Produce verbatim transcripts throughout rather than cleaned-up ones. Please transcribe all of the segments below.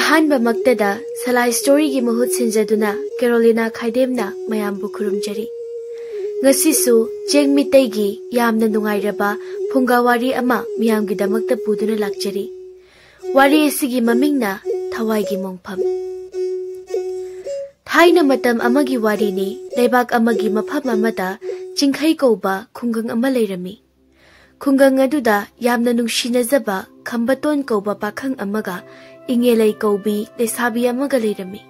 ꯑꯍꯥꯟꯕꯃꯛꯇꯗ ꯁꯂꯥꯏ ꯁ꯭ꯇꯣꯔꯤꯒꯤ ꯃꯍꯨꯠ ꯁꯤꯟꯖꯗꯨꯅ ꯀꯦꯔꯣꯂꯤꯅꯥ ꯈꯥꯏꯗꯦꯝꯅ ꯃꯌꯥꯝꯕꯨ ꯈꯨꯔꯨꯝꯖꯔꯤ꯫ ꯉꯁꯤꯁꯨ ꯆꯦꯡ ꯃꯤꯇꯩꯒꯤ ꯌꯥꯝꯅ ꯅꯨꯡꯉꯥꯏꯔꯕ ꯐꯨꯡꯒꯥ ꯋꯥꯔꯤ ꯑꯃ ꯃꯤꯌꯥꯝꯒꯤꯗꯃꯛꯇ ꯄꯨꯗꯨꯅ ꯂꯥꯛꯆꯔꯤ꯫ ꯋꯥꯔꯤ ꯑꯁꯤꯒꯤ ꯃꯃꯤꯡꯅ ꯊꯋꯥꯏꯒꯤ ꯃꯣꯡꯐꯝ꯫ ꯊꯥꯏꯅ ꯃꯇꯝ ꯑꯃꯒꯤ ꯋꯥꯔꯤꯅꯤ꯫ ꯂꯩꯕꯥꯛ ꯑꯃꯒꯤ ꯃꯐꯝ ꯑꯃꯗ ꯆꯤꯡꯈꯩ ꯀꯧꯕ ꯈꯨꯡꯒꯪ ꯑꯃ ꯂꯩꯔꯝꯃꯤ꯫ ꯈꯨꯡꯒꯪ ꯑꯗꯨꯗ ꯌꯥꯝꯅ ꯅꯨꯡꯁꯤꯅꯖꯕ ꯈꯝꯕꯇꯣꯟ ꯀꯧꯕ ꯄꯥꯈꯪ ꯑꯃꯒ ꯏꯉꯦꯂꯩ ꯀꯧꯕꯤ ꯂꯩꯁꯥꯕꯤ ꯑꯃꯒ ꯂꯩꯔꯝꯃꯤ꯫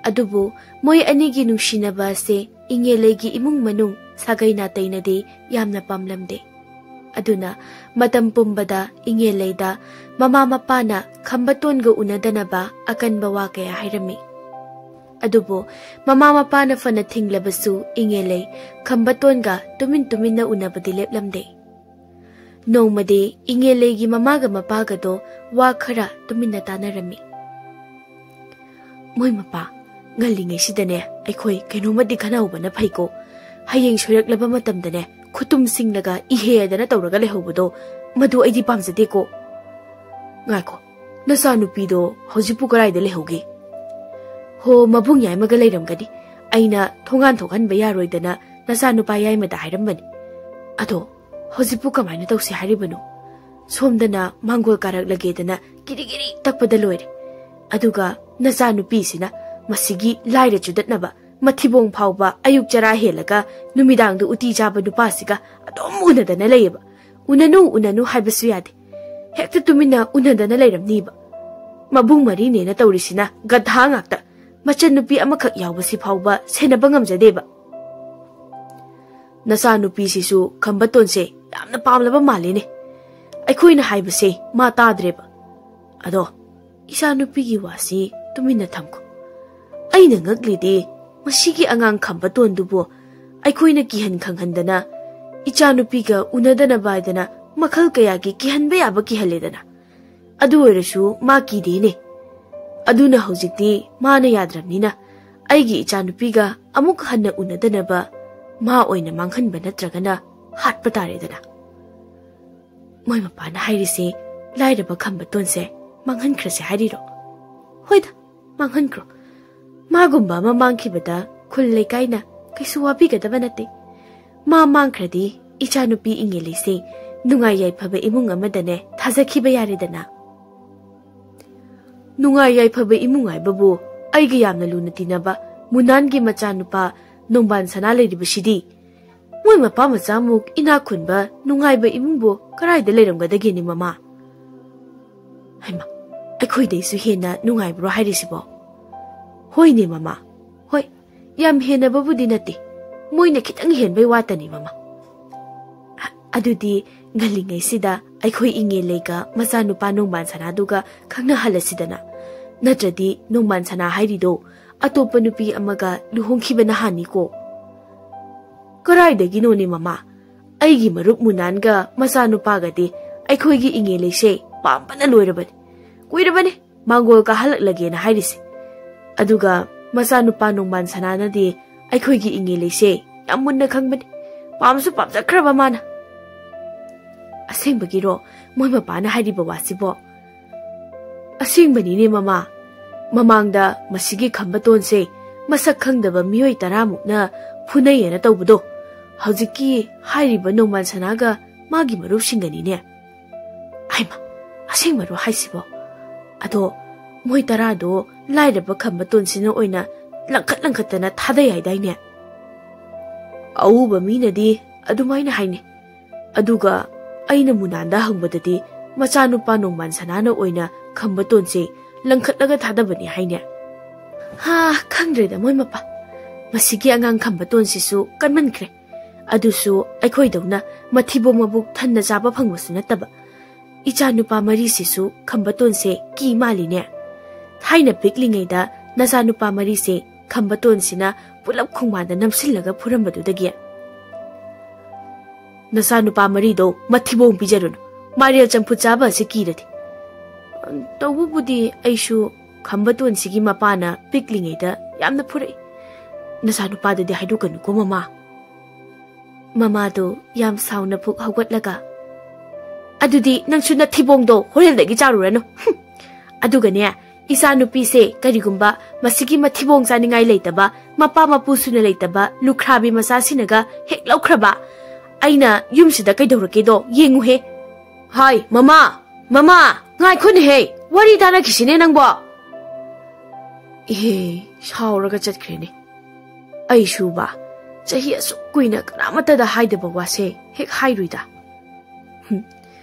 ꯑꯗꯨꯕꯨ ꯃꯣꯏ ꯑꯅꯤꯒꯤ ꯅꯨꯡꯁꯤꯅꯕ ꯑꯁꯤ ꯏꯉꯦꯂꯩꯒꯤ ꯏꯃꯨꯡ ꯃꯅꯨꯡ ꯁꯥꯒꯩ ꯅꯥꯇꯩꯅꯗꯤ ꯌꯥꯝꯅ ꯄꯥꯝꯂꯝꯗꯦ꯫ ꯑꯗꯨꯅ ꯃꯇꯝ ꯄꯨꯝꯕꯗ ꯏꯉꯦꯂꯩꯗ ꯃꯃꯥ ꯃꯄꯥꯅ ꯈꯝꯕꯇꯣꯟꯒ ꯎꯅꯗꯅꯕ ꯑꯀꯟꯕ ꯋꯥ ꯀꯌꯥ ꯍꯥꯏꯔꯝꯃꯤ꯫ ꯑꯗꯨꯕꯨ ꯃꯃꯥ ꯃꯄꯥꯅ ꯐꯅ ꯊꯤꯡꯂꯕꯁꯨ ꯏꯉꯦꯂꯩ ꯈꯝꯕꯇꯣꯟꯒ ꯇꯨꯃꯤꯟ ꯇꯨꯃꯤꯟꯅ ꯎꯅꯕꯗꯤ ꯂꯦꯞꯂꯝꯗꯦ꯫ ꯅꯣꯡꯃꯗꯤ ꯏꯉꯦꯂꯩꯒꯤ ꯃꯃꯥꯒ ꯃꯄꯥꯒꯗꯣ ꯋꯥ ꯈꯔ ꯇꯨꯃꯤꯟꯅ ꯇꯥꯅꯔꯝꯃꯤ꯫ "ꯃꯣꯏ ꯃꯄꯥ, ꯉꯜꯂꯤꯉꯩꯁꯤꯗꯅꯦ ꯑꯩꯈꯣꯏ ꯀꯩꯅꯣꯝꯃꯗꯤ ꯈꯟꯅꯍꯧꯕꯅ ꯐꯩꯀꯣ꯫ ꯍꯌꯦꯡ ꯁꯣꯏꯔꯛꯂꯕ ꯃꯇꯝꯗꯅꯦ ꯈꯨꯇꯨꯝ ꯁꯤꯡꯂꯒ ꯏꯍꯦꯗꯅ ꯇꯧꯔꯒ ꯂꯩꯍꯧꯕꯗꯣ, ꯃꯗꯨ ꯑꯩꯗꯤ ꯄꯥꯝꯖꯗꯦꯀꯣ꯫ ꯉꯥꯏꯈꯣ, ꯅꯆꯥꯅꯨꯄꯤꯗꯣ ꯍꯧꯖꯤꯛꯄꯨ ꯀꯗꯥꯏꯗ ꯂꯩꯍꯧꯒꯦ?" "ꯍꯣ, ꯃꯕꯨꯡ ꯌꯥꯏꯃꯒ ꯂꯩꯔꯝꯒꯅꯤ꯫ ꯑꯩꯅ ꯊꯣꯡꯒꯥꯟ ꯊꯣꯛꯍꯟꯕ ꯌꯥꯔꯣꯏꯗꯅ ꯅꯆꯥꯅꯨꯄꯥ ꯌꯥꯏꯃꯗ ꯍꯥꯏꯔꯝꯕꯅꯤ꯫ ꯑꯗꯣ ꯍꯧꯖꯤꯛꯄꯨ ꯀꯃꯥꯏꯅ ꯇꯧꯁꯤ ꯍꯥꯏꯔꯤꯕꯅꯣ? ꯁꯣꯝꯗꯅ ꯃꯥꯡꯒꯣꯜ ꯀꯥꯔꯛꯂꯒꯦꯗꯅ ꯀꯤꯔꯤ ꯀꯤꯔꯤ ꯇꯛꯄꯗ ꯂꯣꯏꯔꯦ꯫ ꯑꯗꯨꯒ ꯅꯆꯥꯅꯨꯄꯤꯁꯤꯅ ꯃꯁꯤꯒꯤ ꯂꯥꯏꯔ ꯆꯨꯗꯠꯅꯕ ꯃꯊꯤꯕꯣꯡ ꯐꯥꯎꯕ ꯑꯌꯨꯛ ꯆꯔꯥ ꯍꯦꯜꯂꯒ ꯅꯨꯃꯤꯗꯥꯡꯗ ꯎꯇꯤ ꯆꯥꯕ ꯅꯨꯄꯥꯁꯤꯒ ꯑꯗꯨꯝ ꯎꯅꯗꯅ ꯂꯩꯌꯦꯕ꯫ ꯎꯅꯅꯨ, ꯎꯅꯅꯨ ꯍꯥꯏꯕꯁꯨ ꯌꯥꯗꯦ꯫ ꯍꯦꯛꯇ ꯇꯨꯃꯤꯟꯅ ꯎꯅꯗꯅ ꯂꯩꯔꯝꯅꯤꯕ꯫ ꯃꯕꯨꯡ ꯃꯔꯤꯅꯦꯅ ꯇꯧꯔꯤꯁꯤꯅ ꯒꯙꯥ ꯉꯥꯛꯇ꯫ ꯃꯆꯟꯅꯨꯄꯤ ꯑꯃꯈꯛ ꯌꯥꯎꯕꯁꯤ ꯐꯥꯎꯕ ꯁꯦꯟꯅꯕ ꯉꯝꯖꯗꯦꯕ꯫ ꯅꯆꯥꯅꯨꯄꯤꯁꯤꯁꯨ ꯈꯝꯕꯇꯣꯟꯁꯦ ꯌꯥꯝꯅ ꯄꯥꯝꯂꯕ ꯃꯥꯜꯂꯤꯅꯦ꯫ ꯑꯩꯈꯣꯏꯅ ꯍꯥꯏꯕꯁꯦ ꯃꯥ ꯇꯥꯗ꯭ꯔꯦꯕ꯫ ꯑꯗꯣ ꯏꯆꯥꯅꯨꯄꯤꯒꯤ ꯋꯥꯁꯤ ꯇꯨꯃꯤꯟꯅ ꯊꯝꯈꯣ꯫ ꯑꯩꯅ ꯉꯛꯂꯤꯗꯤ ꯃꯁꯤꯒꯤ ꯑꯉꯥꯡ ꯈꯝꯕꯇꯣꯟꯗꯨꯕꯨ ꯑꯩꯈꯣꯏꯅ ꯀꯤꯍꯟ ꯈꯪꯍꯟꯗꯅ ꯏꯆꯥꯅꯨꯄꯤꯒ ꯎꯅꯗꯅꯕ ꯍꯥꯏꯗꯅ ꯃꯈꯜ ꯀꯌꯥꯒꯤ ꯀꯤꯍꯟꯕ ꯌꯥꯕ ꯀꯤꯍꯜꯂꯦꯗꯅ꯫ ꯑꯗꯨ ꯑꯣꯏꯔꯁꯨ ꯃꯥ ꯀꯤꯗꯦꯅꯦ꯫ ꯑꯗꯨꯅ ꯍꯧꯖꯤꯛꯇꯤ ꯃꯥꯅ ꯌꯥꯗ꯭ꯔꯕꯅꯤꯅ ꯑꯩꯒꯤ ꯏꯆꯥꯅꯨꯄꯤꯒ ꯑꯃꯨꯛ ꯍꯟꯅ ꯎꯅꯗꯅꯕ ꯃꯥ ꯑꯣꯏꯅ ꯃꯥꯡꯍꯟꯕ ꯅꯠꯇ꯭ꯔꯒꯅ ꯍꯥꯠꯄ ꯇꯥꯔꯦꯗꯅ꯫ ꯃꯣꯏ ꯃꯄꯥꯅ ꯍꯥꯏꯔꯤꯁꯦ ꯂꯥꯏꯔꯕ ꯈꯝꯕꯇꯣꯟꯁꯦ ꯃꯥꯡꯍꯟꯈ꯭ꯔꯁꯦ ꯍꯥꯏꯔꯤꯔꯣ? ꯍꯣꯏꯗ, ꯃꯥꯡꯍꯟꯈ꯭ꯔꯣ꯫ ꯃꯥꯒꯨꯝꯕ ꯑꯃ ꯃꯥꯡꯈꯤꯕꯗ ꯈꯨꯜ ꯂꯩꯀꯥꯏꯅ ꯀꯩꯁꯨ ꯋꯥꯕꯤꯒꯗꯕ ꯅꯠꯇꯦ꯫ ꯃꯥ ꯃꯥꯡꯈ꯭ꯔꯗꯤ ꯏꯆꯥꯅꯨꯄꯤ ꯏꯉꯦꯂꯩꯁꯦ ꯅꯨꯡꯉꯥꯏ ꯌꯥꯏꯐꯕ ꯏꯃꯨꯡ ꯑꯃꯗꯅꯦ ꯊꯥꯖꯈꯤꯕ ꯌꯥꯔꯦꯗꯅ꯫ ꯅꯨꯡꯉꯥꯏ ꯌꯥꯏꯐꯕ ꯏꯃꯨꯡ ꯍꯥꯏꯕꯕꯨ ꯑꯩꯒ ꯌꯥꯝꯅ ꯂꯨꯅ ꯇꯤꯟꯅꯕ ꯃꯨꯅꯥꯟꯒꯤ ꯃꯆꯥꯅꯨꯄꯥ ꯅꯣꯡꯕꯥꯟ ꯁꯅꯥ ꯂꯩꯔꯤꯕꯁꯤꯗꯤ꯫ ꯃꯣꯏ ꯃꯄꯥ ꯃꯆꯥꯃꯨꯛ ꯏꯅꯥꯛ ꯈꯨꯟꯕ ꯅꯨꯡꯉꯥꯏꯕ ꯏꯃꯨꯡꯕꯨ ꯀꯔꯥꯏꯗ ꯂꯩꯔꯝꯒꯗꯒꯦꯅꯦ ꯃꯃꯥ? ꯍꯩꯃꯥ, ꯑꯩꯈꯣꯏꯗꯩꯁꯨ ꯍꯦꯟꯅ ꯅꯨꯡꯉꯥꯏꯕ꯭ꯔꯣ ꯍꯥꯏꯔꯤꯁꯤꯕꯣ? ꯍꯣꯏꯅꯦ ꯃꯃꯥ, ꯍꯣꯏ, ꯌꯥꯝ ꯍꯦꯟꯅꯕꯕꯨꯗꯤ ꯅꯠꯇꯦ, ꯃꯣꯏꯅ ꯈꯤꯇꯪ ꯍꯦꯟꯕꯩ ꯋꯥꯇꯅꯤ ꯃꯃꯥ꯫ ꯑ-, ꯑꯗꯨꯗꯤ ꯉꯜꯂꯤꯉꯩꯁꯤꯗ ꯑꯩꯈꯣꯏ ꯏꯉꯦꯂꯩꯒ ꯃꯆꯥꯅꯨꯄꯥ ꯅꯣꯡꯕꯥꯟ ꯁꯅꯥꯗꯨꯒ ꯈꯪꯅꯍꯜꯂꯁꯤꯗꯅ꯫ ꯅꯠꯇ꯭ꯔꯗꯤ ꯅꯣꯡꯕꯥꯟ ꯁꯅꯥ ꯍꯥꯏꯔꯤꯗꯣ ꯑꯇꯣꯞꯄ ꯅꯨꯄꯤ ꯑꯃꯒ ꯂꯨꯍꯣꯡꯈꯤꯕ ꯅꯍꯥꯟꯅꯤꯀꯣ꯫ ꯀꯔꯥꯏꯗꯒꯤꯅꯣꯅꯦ ꯃꯃꯥ? ꯑꯩꯒꯤ ꯃꯔꯨꯞ ꯃꯨꯅꯥꯟꯒ ꯃꯆꯥꯅꯨꯄꯥꯒꯗꯤ ꯑꯩꯈꯣꯏꯒꯤ ꯏꯉꯦꯂꯩꯁꯦ ꯄꯥꯝꯕꯅ ꯂꯣꯏꯔꯕꯅꯤ꯫ ꯀꯨꯏꯔꯕꯅꯤ ꯃꯥꯡꯒꯣꯜ ꯀꯥꯍꯜꯂꯛꯂꯒꯦꯅ ꯍꯥꯏꯔꯤꯁꯦ꯫ ꯑꯗꯨꯒ ꯃꯆꯥꯅꯨꯄꯥ ꯅꯣꯡꯕꯥꯟ ꯁꯅꯥꯅꯗꯤ ꯑꯩꯈꯣꯏꯒꯤ ꯏꯉꯦꯂꯩꯁꯦ ꯌꯥꯝ ꯃꯨꯟꯅ ꯈꯪꯕꯅꯤ꯫ ꯄꯥꯝꯁꯨ ꯄꯥꯝꯖꯈ꯭ꯔꯕ ꯃꯥꯅ꯫ ꯑꯁꯦꯡꯕꯒꯤꯔꯣ ꯃꯣꯏ ꯃꯄꯥꯅ ꯍꯥꯏꯔꯤꯕ ꯋꯥꯁꯤꯕꯣ? ꯑꯁꯦꯡꯕꯅꯤꯅꯦ ꯃꯃꯥ꯫ ꯃꯃꯥꯡꯗ ꯃꯁꯤꯒꯤ ꯈꯝꯕꯇꯣꯟꯁꯦ ꯃꯁꯛ ꯈꯪꯗꯕ ꯃꯤꯑꯣꯏ ꯇꯔꯥꯃꯨꯛꯅ ꯐꯨꯅꯩꯌꯦꯅ ꯇꯧꯕꯗꯣ, ꯍꯧꯖꯤꯛꯀꯤ ꯍꯥꯏꯔꯤꯕ ꯅꯣꯡꯃꯥꯟ ꯁꯅꯥꯒ ꯃꯥꯒꯤ ꯃꯔꯨꯞꯁꯤꯡꯒꯅꯤꯅꯦ꯫ ꯍꯩꯃꯥ, ꯑꯁꯦꯡꯕꯔꯣ ꯍꯥꯏꯁꯤꯕꯣ? ꯑꯗꯣ ꯃꯣꯏ ꯇꯔꯥꯗꯣ ꯂꯥꯏꯔꯕ ꯈꯝꯕꯇꯣꯟꯁꯤꯅ ꯑꯣꯏꯅ ꯂꯪꯈꯠ ꯂꯪꯈꯠꯇꯅ ꯊꯥꯗꯩ ꯍꯥꯏꯗꯥꯏꯅꯦ? ꯑꯎꯕ ꯃꯤꯅꯗꯤ ꯑꯗꯨꯃꯥꯏꯅ ꯍꯥꯏꯅꯩ꯫ ꯑꯗꯨꯒ ꯑꯩꯅ ꯃꯨꯅꯥꯟꯗ ꯍꯪꯕꯗꯗꯤ ꯃꯆꯥꯅꯨꯄꯥ ꯅꯣꯡꯃꯥꯟ ꯁꯅꯥꯅ ꯑꯣꯏꯅ ꯈꯝꯕꯇꯣꯟꯁꯦ ꯂꯪꯈꯠꯂꯒ ꯊꯥꯗꯕꯅꯤ ꯍꯥꯏꯅꯦ꯫ ꯍꯥ, ꯈꯪꯗ꯭ꯔꯦꯗ ꯃꯣꯏ ꯃꯄꯥ꯫ ꯃꯁꯤꯒꯤ ꯑꯉꯥꯡ ꯈꯝꯕꯇꯣꯟꯁꯤꯁꯨ ꯀꯟꯃꯟꯈ꯭ꯔꯦ꯫ ꯑꯗꯨꯁꯨ ꯑꯩꯈꯣꯏꯗꯧꯅ ꯃꯊꯤꯕꯣꯡ ꯃꯕꯨꯛ ꯊꯟꯅ ꯆꯥꯕ ꯐꯪꯕꯁꯨ ꯅꯠꯇꯕ꯫ ꯏꯆꯥ ꯅꯨꯄꯥ ꯃꯔꯤꯁꯤꯁꯨ ꯈꯝꯕꯇꯣꯟꯁꯦ ꯀꯤ ꯃꯥꯜꯂꯤꯅꯦ꯫ ꯊꯥꯏꯅ ꯄꯤꯛꯂꯤꯉꯩꯗ ꯅꯆꯥ ꯅꯨꯄꯥ ꯃꯔꯤꯁꯦ ꯈꯝꯕꯇꯣꯟꯁꯤꯅ ꯄꯨꯂꯞ ꯈꯣꯡꯕꯥꯟꯗ ꯅꯝꯁꯤꯜꯂꯒ ꯐꯨꯔꯝꯕꯗꯨꯗꯒꯤ꯫ ꯅꯆꯥ ꯅꯨꯄꯥ ꯃꯔꯤꯗꯣ ꯃꯊꯤꯕꯣꯡ ꯄꯤꯖꯔꯨꯅꯨ꯫ ꯃꯥꯏꯔꯦꯜ ꯆꯝꯐꯨꯠ ꯆꯥꯕ ꯑꯁꯤ ꯀꯤꯔꯗꯤ꯫ ꯇꯧꯕꯕꯨꯗꯤ ꯑꯩꯁꯨ ꯈꯝꯕꯇꯣꯟꯁꯤꯒꯤ ꯃꯄꯥꯅ ꯄꯤꯛꯂꯤꯉꯩꯗ ꯌꯥꯝꯅ ꯐꯨꯔꯛꯏ꯫ ꯅꯆꯥ ꯅꯨꯄꯥꯗꯗꯤ ꯍꯥꯏꯗꯣꯛꯀꯅꯨꯀꯣ ꯃꯃꯥ꯫ ꯃꯃꯥꯗꯨ ꯌꯥꯝ ꯁꯥꯎꯅ ꯐꯨꯛ ꯍꯧꯒꯠꯂꯒ, "ꯑꯗꯨꯗꯤ ꯅꯪꯁꯨ ꯅꯊꯤꯕꯣꯡꯗꯣ ꯍꯣꯔꯦꯟꯗꯒꯤ ꯆꯥꯔꯨꯔꯅꯨ꯫ ꯍꯨꯝ꯫ ꯑꯗꯨꯒꯅꯦ, ꯏꯆꯥꯅꯨꯄꯤꯁꯦ ꯀꯔꯤꯒꯨꯝꯕ ꯃꯁꯤꯒꯤ ꯃꯊꯤꯕꯣꯡ ꯆꯥꯅꯤꯡꯉꯥꯏ ꯂꯩꯇꯕ, ꯃꯄꯥ ꯃꯄꯨ ꯁꯨꯅ ꯂꯩꯇꯕ ꯂꯨꯈ꯭ꯔꯥꯕꯤ ꯃꯆꯥꯁꯤꯅꯒ ꯍꯦꯛ ꯂꯧꯈ꯭ꯔꯕ, ꯑꯩꯅ ꯌꯨꯝꯁꯤꯗ ꯀꯩꯗꯧꯔꯛꯀꯦꯗꯣ ꯌꯦꯡꯉꯨꯍꯦ꯫ ꯍꯥꯏ, ꯃꯃꯥ, ꯃꯃꯥ, ꯉꯥꯏꯈꯣꯅꯦꯍꯦ, ꯋꯥꯔꯤ ꯇꯥꯟꯅꯈꯤꯁꯤꯅꯦ ꯅꯪꯕꯣ꯫ ꯏꯍꯦ, ꯁꯥꯎꯔꯒ ꯆꯠꯈ꯭ꯔꯦꯅꯦ꯫ ꯑꯩꯁꯨꯕ, ꯆꯍꯤ ꯑꯁꯨꯛ ꯀꯨꯏꯅ ꯀꯅꯥꯃꯠꯇꯗ ꯍꯥꯏꯗꯕ ꯋꯥꯁꯦ ꯍꯦꯛ ꯍꯥꯏꯔꯨꯏꯗ꯫ ꯍꯨꯝ,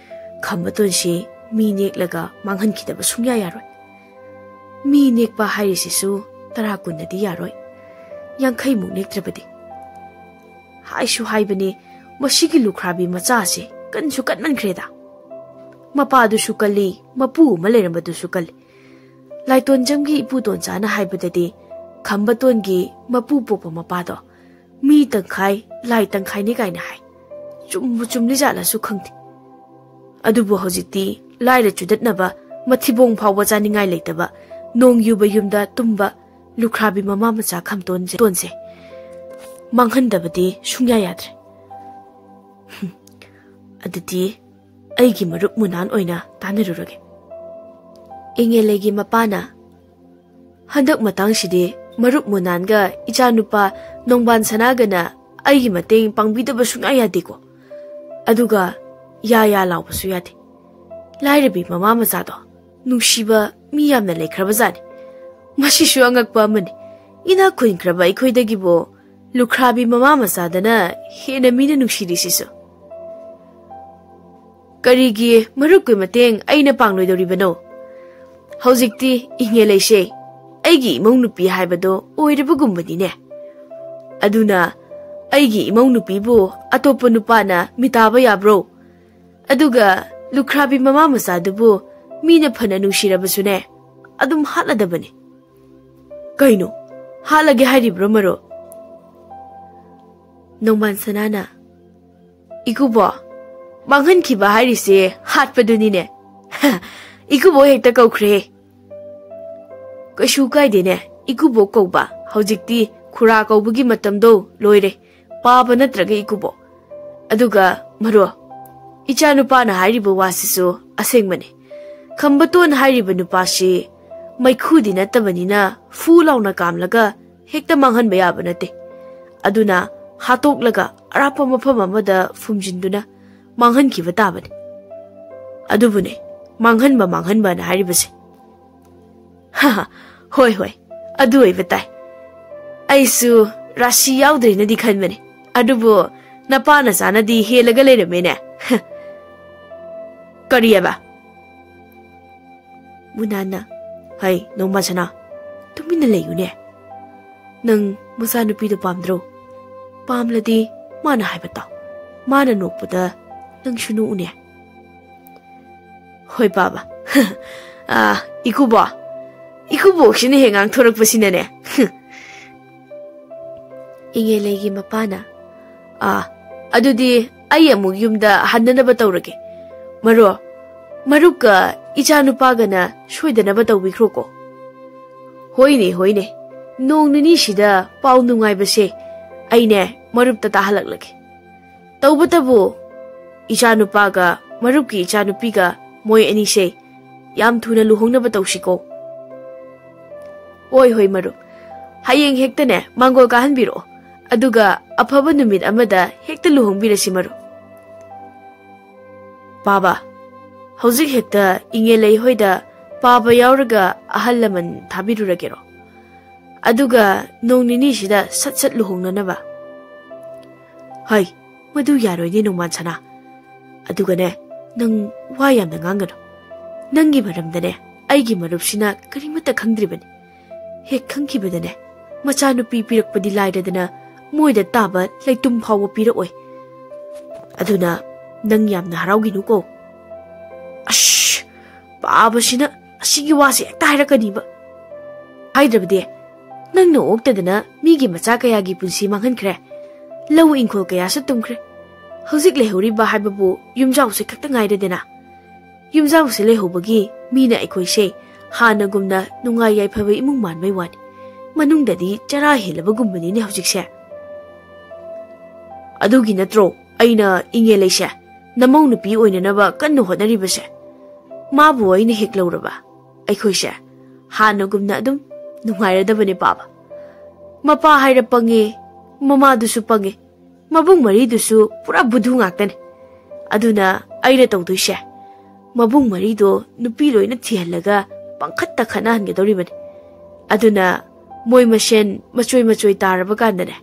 ꯈꯝꯕꯇꯣꯟꯁꯤ ꯃꯤ ꯅꯦꯛꯂꯒ ꯃꯥꯡꯍꯟꯈꯤꯗꯕ ꯁꯨꯡꯌꯥ ꯌꯥꯔꯣꯏ꯫ ꯃꯤ ꯅꯦꯛꯄ ꯍꯥꯏꯔꯤꯁꯤꯁꯨ ꯇꯔꯥ ꯀꯨꯟꯅꯗꯤ ꯌꯥꯔꯣꯏ, ꯌꯥꯡꯈꯩꯃꯨꯛ ꯅꯦꯛꯇ꯭ꯔꯕꯗꯤ꯫ ꯍꯥꯏꯁꯨ ꯍꯥꯏꯕꯅꯤ, ꯃꯁꯤꯒꯤ ꯂꯨꯈ꯭ꯔꯥꯕꯤ ꯃꯆꯥꯁꯦ ꯀꯟꯁꯨ ꯀꯟꯃꯟꯈ꯭ꯔꯦꯗ꯫ ꯃꯄꯥꯗꯨꯁꯨ ꯀꯜꯂꯤ, ꯃꯄꯨ ꯑꯃ ꯂꯩꯔꯝꯕꯗꯨꯁꯨ ꯀꯜꯂꯤ꯫ ꯂꯥꯏꯇꯣꯟꯖꯝꯒꯤ ꯏꯄꯨ ꯇꯣꯟꯆꯥꯅ ꯍꯥꯏꯕꯗꯗꯤ, ꯈꯝꯕꯇꯣꯟꯒꯤ ꯃꯄꯨ ꯄꯣꯛꯄ ꯃꯄꯥꯗꯣ ꯃꯤ ꯇꯪꯈꯥꯏ, ꯂꯥꯏ ꯇꯪꯈꯥꯏꯅꯤ ꯀꯥꯏꯅ ꯍꯥꯏ꯫ ꯆꯨꯝꯕꯨ ꯆꯨꯝꯂꯤꯖꯥꯠꯂꯁꯨ ꯈꯪꯗꯦ꯫ ꯑꯗꯨꯕꯨ ꯍꯧꯖꯤꯛꯇꯤ ꯂꯥꯏꯔ ꯆꯨꯗꯠꯅꯕ, ꯃꯊꯤꯕꯣꯡ ꯐꯥꯎꯕ ꯆꯥꯅꯤꯡꯉꯥꯏ ꯂꯩꯇꯕ, ꯅꯣꯡ ꯌꯨꯕ ꯌꯨꯝꯗ ꯇꯨꯝꯕ ꯂꯨꯈ꯭ꯔꯥꯕꯤ ꯃꯃꯥ ꯃꯆꯥ ꯈꯝꯇꯣꯟꯁꯦ, ꯇꯣꯟꯁꯦ ꯃꯥꯡꯍꯟꯗꯕꯗꯤ ꯁꯨꯡꯌꯥ ꯌꯥꯗ꯭ꯔꯦ꯫ ꯍꯨꯝ, ꯑꯗꯨꯗꯤ ꯑꯩꯒꯤ ꯃꯔꯨꯞ ꯃꯨꯅꯥꯟ ꯑꯣꯏꯅ ꯇꯥꯟꯅꯔꯨꯔꯒꯦ꯫ ꯏꯉꯦꯂꯩꯒꯤ ꯃꯄꯥꯅ, "ꯍꯟꯗꯛ ꯃꯇꯥꯡꯁꯤꯗꯤ ꯃꯔꯨꯞ ꯃꯨꯅꯥꯟꯒ ꯏꯆꯥꯅꯨꯄꯥ ꯅꯣꯡꯕꯥꯟ ꯁꯅꯥꯒꯅ ꯑꯩꯒꯤ ꯃꯇꯦꯡ ꯄꯥꯡꯕꯤꯗꯕ ꯁꯨꯡꯌꯥ ꯌꯥꯗꯦꯀꯣ꯫ ꯑꯗꯨꯒ ꯌꯥ ꯌꯥ ꯂꯥꯎꯕꯁꯨ ꯌꯥꯗꯦ꯫ ꯂꯥꯏꯔꯕꯤ ꯃꯃꯥ ꯃꯆꯥꯗꯣ ꯅꯨꯡꯁꯤꯕ ꯃꯤ ꯌꯥꯝꯅ ꯂꯩꯈ꯭ꯔꯕꯖꯥꯠꯅꯤ꯫ ꯃꯁꯤꯁꯨ ꯑꯉꯛꯄ ꯑꯃꯅꯤ꯫ ꯏꯅꯥꯛ ꯈꯨꯟꯈ꯭ꯔꯕ ꯑꯩꯈꯣꯏꯗꯒꯤꯕꯨ ꯂꯨꯈ꯭ꯔꯥꯕꯤ ꯃꯃꯥ ꯃꯆꯥꯗꯅ ꯍꯦꯟꯅ ꯃꯤꯅ ꯅꯨꯡꯁꯤꯔꯤꯁꯤꯁꯨ꯫ ꯀꯔꯤꯒꯤ ꯃꯔꯨꯞꯀꯤ ꯃꯇꯦꯡ ꯑꯩꯅ ꯄꯥꯡꯂꯣꯏꯗꯧꯔꯤꯕꯅꯣ? ꯍꯧꯖꯤꯛꯇꯤ ꯏꯉꯦꯂꯩꯁꯦ ꯑꯩꯒꯤ ꯏꯃꯧ ꯅꯨꯄꯤ ꯍꯥꯏꯕꯗꯣ ꯑꯣꯏꯔꯕꯒꯨꯝꯕꯅꯤꯅꯦ꯫ ꯑꯗꯨꯅ ꯑꯩꯒꯤ ꯏꯃꯧ ꯅꯨꯄꯤꯕꯨ ꯑꯇꯣꯞꯄ ꯅꯨꯄꯥꯅ ꯃꯤꯇꯥꯕ ꯌꯥꯕ꯭ꯔꯣ? ꯑꯗꯨꯒ ꯂꯨꯈ꯭ꯔꯥꯕꯤ ꯃꯃꯥ ꯃꯆꯥꯗꯨꯕꯨ ꯃꯤꯅ ꯐꯅ ꯅꯨꯡꯁꯤꯔꯕꯁꯨꯅꯦ, ꯑꯗꯨꯝ ꯍꯥꯠꯂꯗꯕꯅꯤ꯫" "ꯀꯩꯅꯣ? ꯍꯥꯠꯂꯒꯦ ꯍꯥꯏꯔꯤꯕ꯭ꯔꯣ, ꯃꯔꯨꯞ?" ꯅꯣꯡꯕꯥꯟ ꯁꯅꯥꯅ, "ꯏꯀꯨꯕꯣ, ꯃꯥꯡꯍꯟꯈꯤꯕ ꯍꯥꯏꯔꯤꯁꯦ ꯍꯥꯠꯄꯗꯨꯅꯤꯅꯦ꯫ ꯏꯀꯨꯕꯣ ꯍꯦꯛꯇ ꯀꯧꯈ꯭ꯔꯦ꯫" "ꯀꯩꯁꯨ ꯀꯥꯏꯗꯦꯅꯦ, ꯏꯀꯨꯕꯣ ꯀꯧꯕ꯫ ꯍꯧꯖꯤꯛꯇꯤ ꯈꯨꯔꯥ ꯀꯧꯕꯒꯤ ꯃꯇꯝꯗꯣ ꯂꯣꯏꯔꯦ꯫ ꯄꯥꯕ ꯅꯠꯇ꯭ꯔꯒ ꯏꯀꯨꯕꯣ꯫ ꯑꯗꯨꯒ ꯃꯔꯨꯞ, ꯏꯆꯥꯅꯨꯄꯥꯅ ꯍꯥꯏꯔꯤꯕ ꯋꯥꯁꯤꯁꯨ ꯑꯁꯦꯡꯕꯅꯤ꯫ ꯈꯝꯕꯇꯣꯟ ꯍꯥꯏꯔꯤꯕ ꯅꯨꯄꯥꯁꯤ ꯃꯩꯈꯨꯗꯤ ꯅꯠꯇꯕꯅꯤꯅ ꯐꯨ ꯂꯥꯎꯅ ꯀꯥꯝꯂꯒ ꯍꯦꯛꯇ ꯃꯥꯡꯍꯟꯕ ꯌꯥꯕ ꯅꯠꯇꯦ꯫ ꯑꯗꯨꯅ ꯍꯥꯠꯇꯣꯛꯂꯒ ꯑꯔꯥꯞꯄ ꯃꯐꯝ ꯑꯃꯗ ꯐꯨꯝꯖꯤꯟꯗꯨꯅ ꯃꯥꯡꯍꯟꯈꯤꯕ ꯇꯥꯕꯅꯤ꯫ ꯑꯗꯨꯕꯨꯅꯦ, ꯃꯥꯡꯍꯟꯕ ꯃꯥꯡꯍꯟꯕꯅ ꯍꯥꯏꯔꯤꯕꯁꯦ꯫ ꯍꯥ, ꯍꯣꯏ, ꯍꯣꯏ, ꯑꯗꯨ ꯑꯣꯏꯕ ꯇꯥꯏ꯫ ꯑꯩꯁꯨ ꯔꯥꯁꯤ ꯌꯥꯎꯗ꯭ꯔꯦꯅꯗꯤ ꯈꯟꯕꯅꯦ, ꯑꯗꯨꯕꯨ ꯅꯄꯥ ꯅꯆꯥꯅꯗꯤ ꯍꯦꯜꯂꯒ ꯂꯩꯔꯝꯃꯦꯅꯦ꯫ ꯀꯔꯤꯑꯕ? ꯃꯨꯅꯥꯟꯅ, "ꯍꯩ, ꯅꯣꯡꯃꯥꯟꯁꯅꯥ, ꯇꯨꯃꯤꯟꯅ ꯂꯩꯌꯨꯅꯦ꯫ ꯅꯪ ꯃꯆꯥꯅꯨꯄꯤꯗꯣ ꯄꯥꯝꯗ꯭ꯔꯣ? ꯄꯥꯝꯂꯗꯤ ꯃꯥꯅ ꯍꯥꯏꯕ ꯇꯥꯎ꯫ ꯃꯥꯅ ꯅꯣꯛꯄꯗ ꯅꯪꯁꯨ ꯅꯣꯛꯎꯅꯦ꯫" "ꯍꯣꯏ, ꯄꯥꯕ꯫" "ꯑꯥ, ꯏꯀꯨꯕꯣ, ꯏꯀꯨꯕꯣꯛꯁꯤꯅ ꯍꯦꯛ ꯉꯥꯡꯊꯣꯔꯛꯄꯁꯤꯅꯅꯦ꯫" ꯏꯉꯦꯂꯩꯒꯤ ꯃꯄꯥꯅ, "ꯑꯥ, ꯑꯗꯨꯗꯤ ꯑꯩ ꯑꯃꯨꯛ ꯌꯨꯝꯗ ꯍꯟꯅꯅꯕ ꯇꯧꯔꯒꯦ꯫ ꯃꯔꯨꯞ, ꯃꯔꯨꯞꯀ ꯏꯆꯥꯅꯨꯄꯥꯒꯅ ꯁꯣꯏꯗꯅꯕ ꯇꯧꯕꯤꯈ꯭ꯔꯣꯀꯣ꯫" "ꯍꯣꯏꯅꯦ, ꯍꯣꯏꯅꯦ, ꯅꯣꯡ ꯅꯤꯅꯤꯁꯤꯗ ꯄꯥꯎ ꯅꯨꯡꯉꯥꯏꯕꯁꯦ ꯑꯩꯅꯦ ꯃꯔꯨꯞꯇ ꯇꯥꯍꯜꯂꯛꯂꯒꯦ꯫ ꯇꯧꯕꯇꯕꯨ ꯏꯆꯥꯅꯨꯄꯥꯒ ꯃꯔꯨꯞꯀꯤ ꯏꯆꯥꯅꯨꯄꯤꯒ ꯃꯣꯏ ꯑꯅꯤꯁꯦ ꯌꯥꯝ ꯊꯨꯅ ꯂꯨꯍꯣꯡꯅꯕ ꯇꯧꯁꯤꯀꯣ꯫" "ꯍꯣꯏ, ꯍꯣꯏ, ꯃꯔꯨꯞ꯫ ꯍꯌꯦꯡ ꯍꯦꯛꯇꯅꯦ ꯃꯥꯡꯒꯣꯜ ꯀꯥꯍꯟꯕꯤꯔꯛꯑꯣ꯫ ꯑꯗꯨꯒ ꯑꯐꯕ ꯅꯨꯃꯤꯠ ꯑꯃꯗ ꯍꯦꯛꯇ ꯂꯨꯍꯣꯡꯕꯤꯔꯁꯤ, ꯃꯔꯨꯞ꯫" "ꯄꯥꯕ, ꯍꯧꯖꯤꯛ ꯍꯦꯛꯇ ꯏꯉꯦꯂꯩ ꯍꯣꯏꯗ ꯄꯥꯕ ꯌꯥꯎꯔꯒ ꯑꯍꯜ ꯂꯃꯟ ꯊꯥꯕꯤꯔꯨꯔꯒꯦꯔꯣ? ꯑꯗꯨꯒ ꯅꯣꯡ ꯅꯤꯅꯤꯁꯤꯗ ꯁꯠ ꯁꯠ ꯂꯨꯍꯣꯡꯅꯅꯕ꯫" "ꯍꯩ, ꯃꯗꯨ ꯌꯥꯔꯣꯏꯅꯦ, ꯅꯣꯡꯃꯥꯟ ꯁꯅꯥ꯫ ꯑꯗꯨꯒꯅꯦ, ꯅꯪ ꯋꯥ ꯌꯥꯝꯅ ꯉꯥꯡꯒꯅꯨ꯫ ꯅꯪꯒꯤ ꯃꯔꯝꯗꯅꯦ ꯑꯩꯒꯤ ꯃꯔꯨꯞꯁꯤꯅ ꯀꯔꯤꯃꯠꯇ ꯈꯪꯗ꯭ꯔꯤꯕꯅꯤ꯫ ꯍꯦꯛ ꯈꯪꯈꯤꯕꯗꯅꯦ, ꯃꯆꯥꯅꯨꯄꯤ ꯄꯤꯔꯛꯄꯗꯤ ꯂꯥꯏꯔꯗꯅ ꯃꯣꯏꯗ ꯇꯥꯕ ꯂꯩꯇꯨꯝ ꯐꯥꯎꯕ ꯄꯤꯔꯛꯑꯣꯏ꯫ ꯑꯗꯨꯅ ꯅꯪ ꯌꯥꯝꯅ ꯍꯔꯥꯎꯒꯤꯅꯨꯀꯣ꯫" "ꯑꯁ, ꯄꯥꯕꯁꯤꯅ ꯑꯁꯤꯒꯤ ꯋꯥꯁꯦ ꯍꯦꯛꯇ ꯍꯥꯏꯔꯛꯀꯅꯤꯕ꯫ ꯍꯥꯏꯗ꯭ꯔꯕꯗꯤ, ꯅꯪꯅ ꯑꯣꯛꯇꯗꯅ ꯃꯤꯒꯤ ꯃꯆꯥ ꯀꯌꯥꯒꯤ ꯄꯨꯟꯁꯤ ꯃꯥꯡꯍꯟꯈ꯭ꯔꯦ꯫ ꯂꯧ ꯏꯪꯈꯣꯜ ꯀꯌꯥꯁꯨ ꯇꯨꯝꯈ꯭ꯔꯦ꯫ ꯍꯧꯖꯤꯛ ꯂꯩꯍꯧꯔꯤꯕ ꯍꯥꯏꯕꯕꯨ ꯌꯨꯝꯖꯥꯎꯁꯦ ꯈꯛꯇ ꯉꯥꯏꯔꯦꯗꯅ꯫ ꯌꯨꯝꯖꯥꯎꯁꯦ ꯂꯩꯍꯧꯕꯒꯤ ꯃꯤꯅ ꯑꯩꯈꯣꯏꯁꯦ ꯍꯥꯟꯅꯒꯨꯝꯅ ꯅꯨꯡꯉꯥꯏ ꯌꯥꯏꯐꯕ ꯏꯃꯨꯡ ꯃꯥꯟꯕꯩ ꯋꯥꯅꯤ꯫ ꯃꯅꯨꯡꯗꯗꯤ ꯆꯔꯥ ꯍꯦꯜꯂꯕꯒꯨꯝꯕꯅꯤꯅꯦ ꯍꯧꯖꯤꯛꯁꯦ꯫" "ꯑꯗꯨꯒꯤ ꯅꯠꯇ꯭ꯔꯣ ꯑꯩꯅ ꯏꯉꯦꯂꯩꯁꯦ ꯅꯃꯧ ꯅꯨꯄꯤ ꯑꯣꯏꯅꯅꯕ ꯀꯟꯅ ꯍꯣꯠꯅꯔꯤꯕꯁꯦ? ꯃꯥꯕꯨ ꯑꯩꯅ ꯍꯦꯛ ꯂꯧꯔꯕ, ꯑꯩꯈꯣꯏꯁꯦ ꯍꯥꯟꯅꯒꯨꯝꯅ ꯑꯗꯨꯝ ꯅꯨꯡꯉꯥꯏꯔꯗꯕꯅꯦ ꯄꯥꯕ꯫ ꯃꯄꯥ ꯍꯥꯏꯔ ꯄꯪꯉꯦ, ꯃꯃꯥꯗꯨꯁꯨ ꯄꯪꯉꯦ, ꯃꯕꯨꯡ ꯃꯔꯤꯗꯨꯁꯨ ꯄꯨꯔꯥ ꯕꯨꯙꯨ ꯉꯥꯛꯇꯅꯦ꯫ ꯑꯗꯨꯅ ꯑꯩꯅ ꯇꯧꯗꯣꯏꯁꯦ, ꯃꯕꯨꯡ ꯃꯔꯤꯗꯣ ꯅꯨꯄꯤ ꯂꯣꯏꯅ ꯊꯤꯍꯜꯂꯒ ꯄꯪꯈꯠꯇ ꯈꯠꯅꯍꯟꯒꯗꯧꯔꯤꯕꯅꯤ꯫ ꯑꯗꯨꯅ ꯃꯣꯏ ꯃꯁꯦꯟ ꯃꯆꯣꯏ ꯃꯆꯣꯏ ꯇꯥꯔꯕ ꯀꯥꯟꯗꯅꯦ,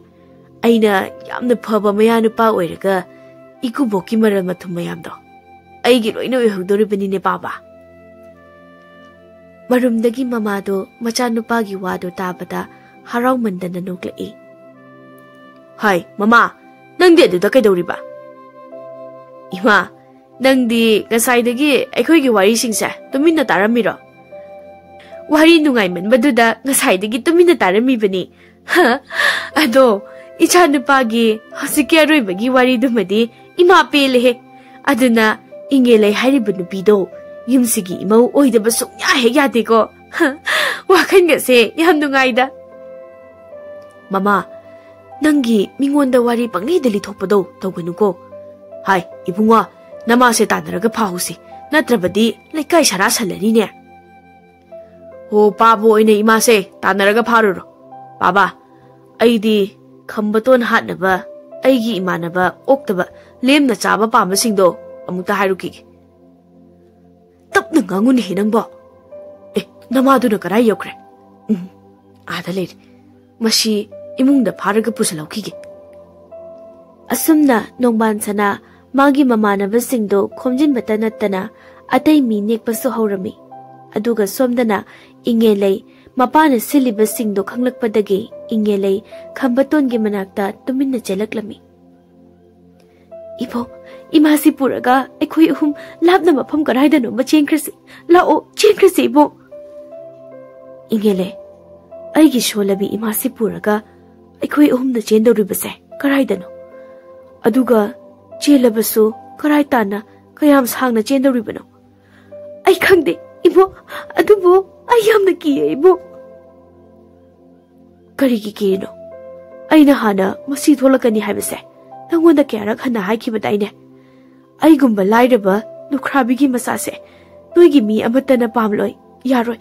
ꯑꯩꯅ ꯌꯥꯝꯅ ꯐꯕ ꯃꯌꯥ ꯅꯨꯄꯥ ꯑꯣꯏꯔꯒ ꯏꯀꯨꯕꯣꯛꯀꯤ ꯃꯔꯜ ꯃꯊꯨꯝ ꯃꯌꯥꯝꯗꯣ ꯑꯩꯒꯤ ꯂꯣꯏꯅ ꯑꯣꯏꯍꯧꯗꯧꯔꯤꯕꯅꯤꯅꯦ ꯄꯥꯕ꯫ ꯃꯔꯨꯝꯗꯒꯤ ꯃꯃꯥꯗꯣ ꯃꯆꯥꯅꯨꯄꯥꯒꯤ ꯋꯥꯗꯣ ꯇꯥꯕꯗ ꯍꯔꯥꯎꯃꯟꯗꯅ ꯅꯣꯛꯂꯛꯏ꯫ "ꯍꯥꯏ, ꯃꯃꯥ, ꯅꯪꯗꯤ ꯑꯗꯨꯗ ꯀꯩꯗꯧꯔꯤꯕ?" "ꯏꯃꯥ, ꯅꯪꯗꯤ ꯉꯁꯥꯏꯗꯒꯤ ꯑꯩꯈꯣꯏꯒꯤ ꯋꯥꯔꯤꯁꯤꯡꯁꯦ ꯇꯨꯃꯤꯟꯅ ꯇꯥꯔꯝꯃꯤꯔꯣ?" "ꯋꯥꯔꯤ ꯅꯨꯡꯉꯥꯏꯃꯟꯕꯗꯨꯗ ꯉꯁꯥꯏꯗꯒꯤ ꯇꯨꯃꯤꯟꯅ ꯇꯥꯔꯝꯃꯤꯕꯅꯤ꯫ ꯍ, ꯑꯗꯣ, ꯏꯆꯥꯅꯨꯄꯥꯒꯤ ꯍꯧꯖꯤꯛꯀꯤ ꯑꯔꯣꯏꯕꯒꯤ ꯋꯥꯔꯤꯗꯨꯃꯗꯤ ꯏꯃꯥ ꯄꯦꯜꯂꯦꯍꯦ꯫ ꯑꯗꯨꯅ ꯏꯉꯦꯂꯩ ꯍꯥꯏꯔꯤꯕ ꯅꯨꯄꯤꯗꯣ ꯌꯨꯝꯁꯤꯒꯤ ꯏꯃꯧ ꯑꯣꯏꯗꯕ ꯁꯨꯡꯌꯥ ꯍꯦꯛ ꯌꯥꯗꯦꯀꯣ꯫ ꯍ, ꯋꯥꯈꯜꯒꯁꯦ ꯌꯥꯝ ꯅꯨꯡꯉꯥꯏꯗ꯫" "ꯃꯃꯥ, ꯅꯪꯒꯤ ꯃꯤꯉꯣꯟꯗ ꯋꯥꯔꯤ ꯄꯪꯂꯤꯗ ꯂꯤꯊꯣꯛꯄꯗꯣ ꯇꯧꯒꯅꯨꯀꯣ꯫ ꯍꯥꯏ, ꯏꯕꯨꯡꯉꯣ, ꯅꯃꯥꯁꯦ ꯇꯥꯟꯅꯔꯒ ꯐꯥꯍꯧꯁꯤ, ꯅꯠꯇ꯭ꯔꯕꯗꯤ ꯂꯩꯀꯥꯏ ꯁꯔꯥ ꯁꯜꯂꯅꯤꯅꯦ꯫" "ꯍꯣ, ꯄꯥꯕ ꯑꯣꯏꯅ ꯏꯃꯥꯁꯦ ꯇꯥꯟꯅꯔꯒ ꯐꯥꯔꯨꯔꯣ꯫ ꯄꯥꯕ, ꯑꯩꯗꯤ ꯈꯝꯕꯇꯣꯟ ꯍꯥꯠꯅꯕ ꯑꯩꯒꯤ ꯏꯃꯥꯟꯅꯕ ꯑꯣꯛꯇꯕ ꯂꯦꯝꯅ ꯆꯥꯕ ꯄꯥꯝꯕꯁꯤꯡꯗꯣ ꯑꯃꯨꯛꯇ ꯍꯥꯏꯔꯨꯈꯤꯒꯦ꯫" "ꯇꯞꯅ ꯉꯥꯡꯉꯨꯅꯦꯍꯦ ꯅꯪꯕꯣ꯫ ꯑꯦ, ꯅꯃꯥꯗꯨꯅ ꯀꯗꯥꯏ ꯌꯧꯈ꯭ꯔꯦ? ꯎꯝ, ꯑꯥꯗ ꯂꯩꯔꯦ꯫ ꯃꯁꯤ ꯏꯃꯨꯡꯗ ꯐꯥꯔꯒ ꯄꯨꯁꯤꯜꯍꯧꯈꯤꯒꯦ꯫" ꯑꯁꯨꯝꯅ ꯅꯣꯡꯕꯥꯟ ꯁꯅꯥ ꯃꯥꯒꯤ ꯃꯃꯥꯟꯅꯕꯁꯤꯡꯗꯣ ꯈꯣꯝꯖꯤꯟꯕꯇ ꯅꯠꯇꯅ ꯑꯇꯩ ꯃꯤ ꯅꯦꯛꯄꯁꯨ ꯍꯧꯔꯝꯃꯤ꯫ ꯑꯗꯨꯒ ꯁꯣꯝꯗꯅ ꯏꯉꯦꯂꯩ ꯃꯄꯥꯅ ꯁꯤꯜꯂꯤꯕꯁꯤꯡꯗꯣ ꯈꯪꯂꯛꯄꯗꯒꯤ ꯏꯉꯦꯂꯩ ꯈꯝꯕꯇꯣꯟꯒꯤ ꯃꯅꯥꯛꯇ ꯇꯨꯃꯤꯟꯅ ꯆꯦꯜꯂꯛꯂꯝꯃꯤ꯫ "ꯏꯕꯣ, ꯏꯃꯥꯁꯤ ꯄꯨꯔꯒ ꯑꯩꯈꯣꯏ ꯑꯍꯨꯝ ꯂꯥꯞꯅ ꯃꯐꯝ ꯀꯗꯥꯏꯗꯅꯣꯃ ꯆꯦꯟꯈ꯭ꯔꯁꯤ꯫ ꯂꯥꯛꯑꯣ, ꯆꯦꯟꯈ꯭ꯔꯁꯤ ꯏꯕꯣ꯫" "ꯏꯉꯦꯂꯩ, ꯑꯩꯒꯤ ꯁꯣꯜꯂꯕꯤ ꯏꯃꯥꯁꯤ ꯄꯨꯔꯒ ꯑꯩꯈꯣꯏ ꯑꯍꯨꯝꯅ ꯆꯦꯟꯗꯧꯔꯤꯕꯁꯦ ꯀꯗꯥꯏꯗꯅꯣ? ꯑꯗꯨꯒ ꯆꯦꯜꯂꯕꯁꯨ ꯀꯗꯥꯏ ꯇꯥꯟꯅ ꯀꯌꯥꯝ ꯁꯥꯡꯅ ꯆꯦꯟꯗꯧꯔꯤꯕꯅꯣ?" "ꯑꯩ ꯈꯪꯗꯦ ꯏꯕꯣ, ꯑꯗꯨꯕꯨ ꯑꯩ ꯌꯥꯝꯅ ꯀꯤꯌꯦ ꯏꯕꯣ꯫" "ꯀꯔꯤꯒꯤ ꯀꯤꯔꯤꯅꯣ? ꯑꯩꯅ ꯍꯥꯟꯅ ꯃꯁꯤ ꯊꯣꯛꯂꯛꯀꯅꯤ ꯍꯥꯏꯕꯁꯦ ꯅꯪꯉꯣꯟꯗ ꯀꯌꯥꯔꯛ ꯍꯟꯅ ꯍꯥꯏꯈꯤꯕꯗꯥꯏꯅꯦ? ꯑꯩꯒꯨꯝꯕ ꯂꯥꯏꯔꯕ ꯂꯨꯈ꯭ꯔꯥꯕꯤꯒꯤ ꯃꯆꯥꯁꯦ ꯅꯣꯏꯒꯤ ꯃꯤ ꯑꯃꯠꯇꯅ ꯄꯥꯝꯂꯣꯏ, ꯌꯥꯔꯣꯏ꯫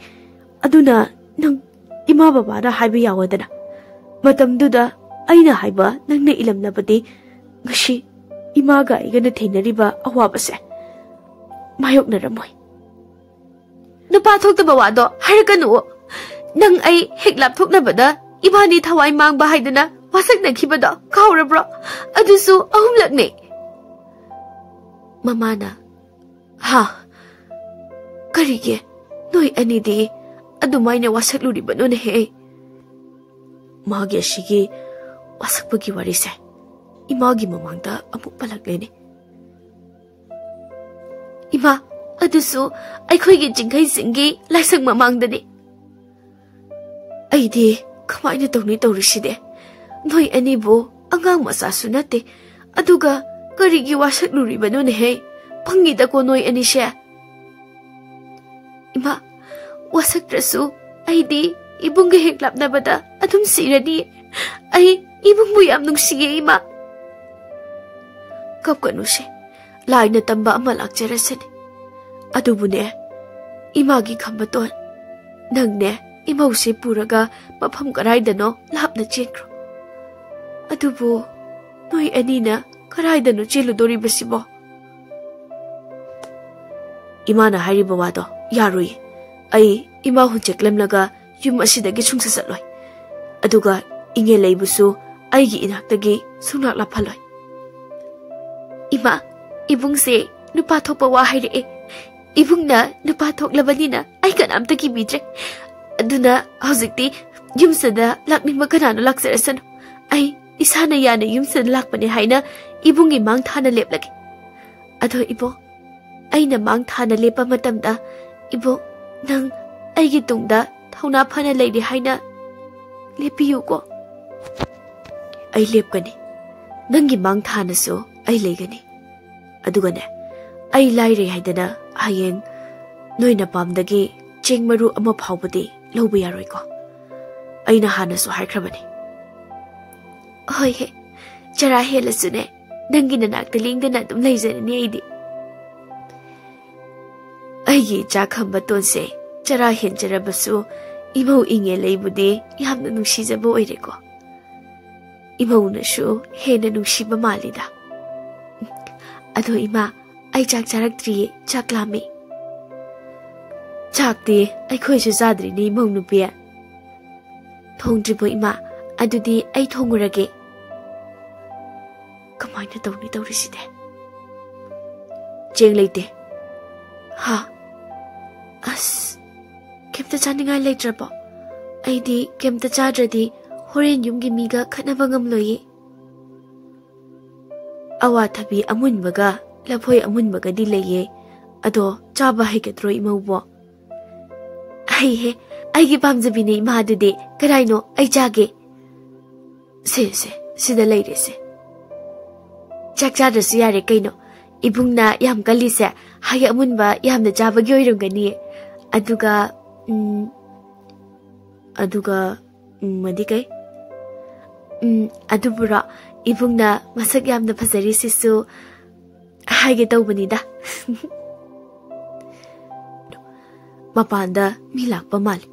ꯑꯗꯨꯅ ꯅꯪ ꯏꯃꯥ ꯕꯕꯥꯗ ꯍꯥꯏꯕ ꯌꯥꯎꯋꯗꯅ꯫ ꯃꯇꯝꯗꯨꯗ ꯑꯩꯅ ꯍꯥꯏꯕ ꯅꯪꯅ ꯏꯜꯂꯝꯂꯕꯗꯤ ꯉꯁꯤ ꯏꯃꯥꯒ ꯑꯩꯒꯅ ꯊꯦꯡꯅꯔꯤꯕ ꯑꯋꯥꯕꯁꯦ ꯃꯥꯌꯣꯛꯅꯔꯝꯃꯣꯏ꯫ ꯅꯨꯄꯥ ꯊꯣꯛꯇꯕ ꯋꯥꯗꯣ ꯍꯥꯏꯔꯛꯀꯅꯨ꯫ ꯅꯪ ꯑꯩ ꯍꯦꯛ ꯂꯥꯞꯊꯣꯛꯅꯕꯗ ꯏꯕꯥꯅꯤ ꯊꯋꯥꯏ ꯃꯥꯡꯕ ꯍꯥꯏꯗꯅ ꯋꯥꯁꯛꯅꯈꯤꯕꯗꯣ ꯀꯥꯎꯔꯕ꯭ꯔꯣ? ꯑꯗꯨꯁꯨ ꯑꯍꯨꯝꯂꯛꯅꯦ꯫ ꯃꯃꯥꯅ, "ꯍꯥ? ꯀꯔꯤꯒꯤ? ꯅꯣꯏ ꯑꯅꯤꯗꯤ ꯑꯗꯨꯃꯥꯏꯅ ꯋꯥꯁꯛꯂꯨꯔꯤꯕꯅꯣꯅꯦꯍꯦ?" ꯃꯥꯒꯤ ꯑꯁꯤꯒꯤ ꯋꯥꯁꯛꯄꯒꯤ ꯋꯥꯔꯤꯁꯦ ꯏꯃꯥꯒꯤ ꯃꯃꯥꯡꯗ ꯑꯃꯨꯛ ꯄꯜꯂꯛꯂꯦꯅꯦ꯫ "ꯏꯃꯥ, ꯑꯗꯨꯁꯨ ꯑꯩꯈꯣꯏꯒꯤ ꯆꯤꯡꯈꯩꯁꯤꯡꯒꯤ ꯂꯥꯏꯁꯪ ꯃꯃꯥꯡꯗꯅꯤ꯫ ꯑꯩꯗꯤ ꯀꯃꯥꯏꯅ ꯇꯧꯅꯤ ꯇꯧꯔꯤꯁꯤꯗꯤ? ꯅꯣꯏ ꯑꯅꯤꯕꯨ ꯑꯉꯥꯡ ꯃꯆꯥꯁꯨ ꯅꯠꯇꯦ, ꯑꯗꯨꯒ ꯀꯔꯤꯒꯤ ꯋꯥꯁꯛꯂꯨꯔꯤꯕꯅꯣꯅꯦꯍꯦ? ꯄꯪꯉꯤꯗꯀꯣ ꯅꯣꯏ ꯑꯅꯤꯁꯦ꯫ ꯏꯃꯥ, ꯋꯥꯁꯛꯇ꯭ꯔꯁꯨ ꯑꯩꯗꯤ ꯏꯕꯨꯡꯒ ꯍꯦꯛ ꯂꯥꯞꯅꯕꯗ ꯑꯗꯨꯝ ꯁꯤꯔꯅꯤ꯫ ꯑꯩ ꯏꯕꯨꯡꯕꯨ ꯌꯥꯝ ꯅꯨꯡꯁꯤꯌꯦ, ꯏꯃꯥ꯫" "ꯀꯞꯀꯅꯨꯁꯦ, ꯂꯥꯏꯅ ꯇꯝꯕ ꯑꯃ ꯂꯥꯛꯆꯔꯁꯅꯤ꯫ ꯑꯗꯨꯕꯨꯅꯦ, ꯏꯃꯥꯒꯤ ꯈꯝꯕꯇꯣꯟ, ꯅꯪꯅꯦ ꯏꯃꯧꯁꯦ ꯄꯨꯔꯒ ꯃꯐꯝ ꯀꯗꯥꯏꯗꯅꯣ ꯂꯥꯞꯅ ꯆꯦꯟꯈ꯭ꯔꯣ꯫ ꯑꯗꯨꯕꯨ ꯅꯣꯏ ꯑꯅꯤꯅ ꯀꯗꯥꯏꯗꯅꯣ ꯆꯦꯜꯂꯨꯗꯣꯔꯤꯕꯁꯤꯕꯣ?" "ꯏꯃꯥꯅ ꯍꯥꯏꯔꯤꯕ ꯋꯥꯗꯣ ꯌꯥꯔꯣꯏ꯫ ꯑꯩ ꯏꯃꯥ ꯍꯨꯟꯆꯦꯛꯂꯝꯂꯒ ꯌꯨꯝ ꯑꯁꯤꯗꯒꯤ ꯁꯨꯡꯆꯠ ꯆꯠꯂꯣꯏ꯫ ꯑꯗꯨꯒ ꯏꯉꯦꯜ ꯂꯩꯕꯨꯁꯨ ꯑꯩꯒꯤ ꯏꯅꯥꯛꯇꯒꯤ ꯁꯨꯡꯂꯥꯛ ꯂꯥꯞꯍꯜꯂꯣꯏ꯫" "ꯏꯃꯥ, ꯏꯕꯨꯡꯁꯦ ꯅꯨꯄꯥ ꯊꯣꯛꯄ ꯋꯥ ꯍꯥꯏꯔꯛꯑꯦ꯫ ꯏꯕꯨꯡꯅ ꯅꯨꯄꯥ ꯊꯣꯛꯂꯕꯅꯤꯅ ꯑꯩ ꯀꯅꯥꯝꯇ ꯀꯤꯕꯤꯗ꯭ꯔꯦ꯫ ꯑꯗꯨꯅ ꯍꯧꯖꯤꯛꯇꯤ ꯌꯨꯝꯁꯤꯗ ꯂꯥꯛꯅꯤꯡꯕ ꯀꯅꯥꯅꯣ ꯂꯥꯛꯆꯔꯁꯅꯨ꯫ ꯑꯩ ꯏꯁꯥꯅ ꯌꯥꯅ ꯌꯨꯝꯁꯤꯗ ꯂꯥꯛꯄꯅꯦ ꯍꯥꯏꯅ ꯏꯕꯨꯡꯒꯤ ꯃꯥꯡ ꯊꯥꯅ ꯂꯦꯞꯂꯒꯦ꯫ ꯑꯗꯣ ꯏꯕꯨꯡ, ꯑꯩꯅ ꯃꯥꯡ ꯊꯥꯅ ꯂꯦꯞꯄ ꯃꯇꯝꯗ ꯏꯕꯨꯡ, ꯅꯪ ꯑꯩꯒꯤ ꯇꯨꯡꯗ ꯊꯧꯅꯥ ꯐꯅ ꯂꯩꯔꯦ ꯍꯥꯏꯅ ꯂꯦꯞꯄꯤꯌꯨꯀꯣ꯫" "ꯑꯩ ꯂꯦꯞꯀꯅꯤ꯫ ꯅꯪꯒꯤ ꯃꯥꯡ ꯊꯥꯅꯁꯨ ꯑꯩ ꯂꯩꯒꯅꯤ꯫ ꯑꯗꯨꯒꯅꯦ, ꯑꯩ ꯂꯥꯏꯔꯩ ꯍꯥꯏꯗꯅ ꯍꯌꯦꯡ ꯅꯣꯏ ꯅꯄꯥꯝꯗꯒꯤ ꯆꯦꯡ ꯃꯔꯨ ꯑꯃ ꯐꯥꯎꯕꯗꯤ ꯂꯧꯕ ꯌꯥꯔꯣꯏꯀꯣ꯫ ꯑꯩꯅ ꯍꯥꯟꯅꯁꯨ ꯍꯥꯏꯈ꯭ꯔꯕꯅꯤ꯫" "ꯍꯣꯏ ꯍꯦ, ꯆꯔꯥ ꯍꯦꯜꯂꯁꯨꯅꯦ, ꯅꯪꯒꯤ ꯅꯅꯥꯛꯇ ꯂꯦꯡꯗꯅ ꯑꯗꯨꯝ ꯂꯩꯖꯔꯅꯤ ꯑꯩꯗꯤ꯫" "ꯑꯩꯒꯤ ꯏꯆꯥ ꯈꯝꯕꯇꯣꯟꯁꯦ ꯆꯔꯥ ꯍꯦꯟꯖꯔꯕꯁꯨ ꯏꯃꯧ ꯏꯉꯦꯜ ꯑꯩꯕꯨꯗꯤ ꯌꯥꯝꯅ ꯅꯨꯡꯁꯤꯖꯕ ꯑꯣꯏꯔꯦꯀꯣ꯫ ꯏꯃꯧꯅꯁꯨ ꯍꯦꯟꯅ ꯅꯨꯡꯁꯤꯕ ꯃꯥꯜꯂꯤꯗ꯫ ꯑꯗꯣ ꯏꯃꯥ, ꯑꯩ ꯆꯥꯛ ꯆꯥꯔꯛꯇ꯭ꯔꯤꯌꯦ, ꯆꯥꯛ ꯂꯥꯝꯃꯦ꯫ ꯆꯥꯛꯇꯤ ꯑꯩꯈꯣꯏꯁꯨ ꯆꯥꯗ꯭ꯔꯤꯅꯦ ꯏꯃꯧ ꯅꯨꯄꯤ꯫ ꯊꯣꯡꯗ꯭ꯔꯤꯕꯣ ꯏꯃꯥ? ꯑꯗꯨꯗꯤ ꯑꯩ ꯊꯣꯡꯉꯨꯔꯒꯦ꯫ ꯀꯃꯥꯏꯅ ꯇꯧꯅꯤ ꯇꯧꯔꯤꯁꯤꯗꯤ? ꯆꯦꯡ ꯂꯩꯇꯦ꯫ ꯍꯥ? ꯑꯁ, ꯀꯩꯝꯇ ꯆꯥꯅꯤꯡꯉꯥꯏ ꯂꯩꯇ꯭ꯔꯕꯣ? ꯑꯩꯗꯤ ꯀꯩꯝꯇ ꯆꯥꯗ꯭ꯔꯗꯤ ꯍꯣꯔꯦꯟ ꯌꯨꯝꯒꯤ ꯃꯤꯒ ꯈꯠꯅꯕ ꯉꯝꯂꯣꯏꯌꯦ꯫ ꯑꯋꯥꯊꯕꯤ ꯑꯃꯨꯟꯕꯒ ꯂꯐꯣꯏ ꯑꯃꯨꯟꯕꯒꯗꯤ ꯂꯩꯌꯦ꯫ ꯑꯗꯣ ꯆꯥꯕ ꯍꯩꯒꯗ꯭ꯔꯣ ꯏꯃꯧꯕꯣ? ꯍꯩꯍꯦ, ꯑꯩꯒꯤ ꯄꯥꯝꯖꯕꯤꯅꯦ ꯏꯃꯥ, ꯑꯗꯨꯗꯤ ꯀꯗꯥꯏꯅꯣ? ꯑꯩ ꯆꯥꯒꯦ꯫ ꯁꯦ, ꯁꯦ, ꯁꯤꯗ ꯂꯩꯔꯦꯁꯦ꯫ ꯆꯥꯛ ꯆꯥꯗ꯭ꯔꯁꯨ ꯌꯥꯔꯦ ꯀꯩꯅꯣ꯫ ꯏꯕꯨꯡꯅ ꯌꯥꯝ ꯀꯜꯂꯤꯁꯦ ꯍꯩ ꯑꯃꯨꯟꯕ ꯌꯥꯝꯅ ꯆꯥꯕꯒꯤ ꯑꯣꯏꯔꯝꯒꯅꯤꯌꯦ꯫ ꯑꯗꯨꯒ, ꯎꯝ, ꯑꯗꯨꯒ, ꯎꯝ, ꯑꯗꯤ ꯀꯩ? ꯎꯝ, ꯑꯗꯨꯕꯨꯔꯣ, ꯏꯕꯨꯡꯅ ꯃꯁꯛ ꯌꯥꯝꯅ ꯐꯖꯔꯤꯁꯤꯁꯨ ꯍꯥꯏꯒꯦ ꯇꯧꯕꯅꯤꯗ꯫ ꯃꯄꯥꯟꯗ ꯃꯤ ꯂꯥꯛꯄ ꯃꯥꯜꯂꯤ꯫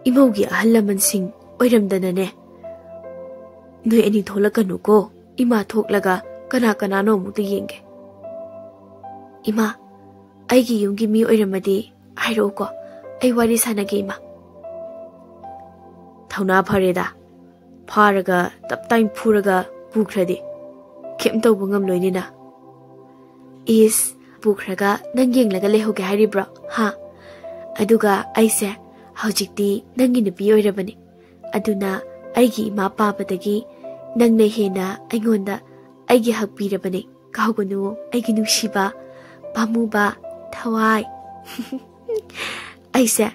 ꯏꯃꯧꯒꯤ ꯑꯍꯜ ꯂꯃꯟꯁꯤꯡ ꯑꯣꯏꯔꯝꯗꯅꯅꯦ꯫ ꯅꯣꯏ ꯑꯅꯤ ꯊꯣꯛꯂꯛꯀꯅꯨꯀꯣ꯫ ꯏꯃꯥ ꯊꯣꯛꯂꯒ ꯀꯅꯥ ꯀꯅꯥꯅꯣ ꯑꯃꯨꯛꯇ ꯌꯦꯡꯒꯦ꯫ ꯏꯃꯥ, ꯑꯩꯒꯤ ꯌꯨꯝꯒꯤ ꯃꯤ ꯑꯣꯏꯔꯝꯃꯗꯤ ꯍꯥꯏꯔꯛꯎꯀꯣ, ꯑꯩ ꯋꯥꯔꯤ ꯁꯥꯟꯅꯒꯦ ꯏꯃꯥ꯫ ꯊꯧꯅꯥ ꯐꯔꯦꯗ, ꯐꯥꯔꯒ ꯇꯞ ꯇꯥꯏꯝ ꯐꯨꯔꯒ ꯄꯨꯈ꯭ꯔꯗꯤ ꯀꯩꯝ ꯇꯧꯕ ꯉꯝꯂꯣꯏꯅꯤꯅ꯫ ꯏꯁ, ꯄꯨꯈ꯭ꯔꯒ ꯅꯪ ꯌꯦꯡꯂꯒ ꯂꯩꯍꯧꯒꯦ ꯍꯥꯏꯔꯤꯕ꯭ꯔꯣ? ꯍꯥ? ꯑꯗꯨꯒ ꯑꯩꯁꯦ ꯍꯧꯖꯤꯛꯇꯤ ꯅꯪꯒꯤ ꯅꯨꯄꯤ ꯑꯣꯏꯔꯕꯅꯤ꯫ ꯑꯗꯨꯅ ꯑꯩꯒꯤ ꯏꯃꯥ ꯄꯥꯕꯗꯒꯤ ꯅꯪꯅ ꯍꯦꯟꯅ ꯑꯩꯉꯣꯟꯗ ꯑꯩꯒꯤ ꯍꯛ ꯄꯤꯔꯕꯅꯤ꯫ ꯀꯥꯎꯒꯅꯨ ꯑꯩꯒꯤ ꯅꯨꯡꯁꯤꯕ, ꯄꯥꯝꯃꯨꯕ, ꯊꯋꯥꯏ꯫ ꯑꯩꯁꯦ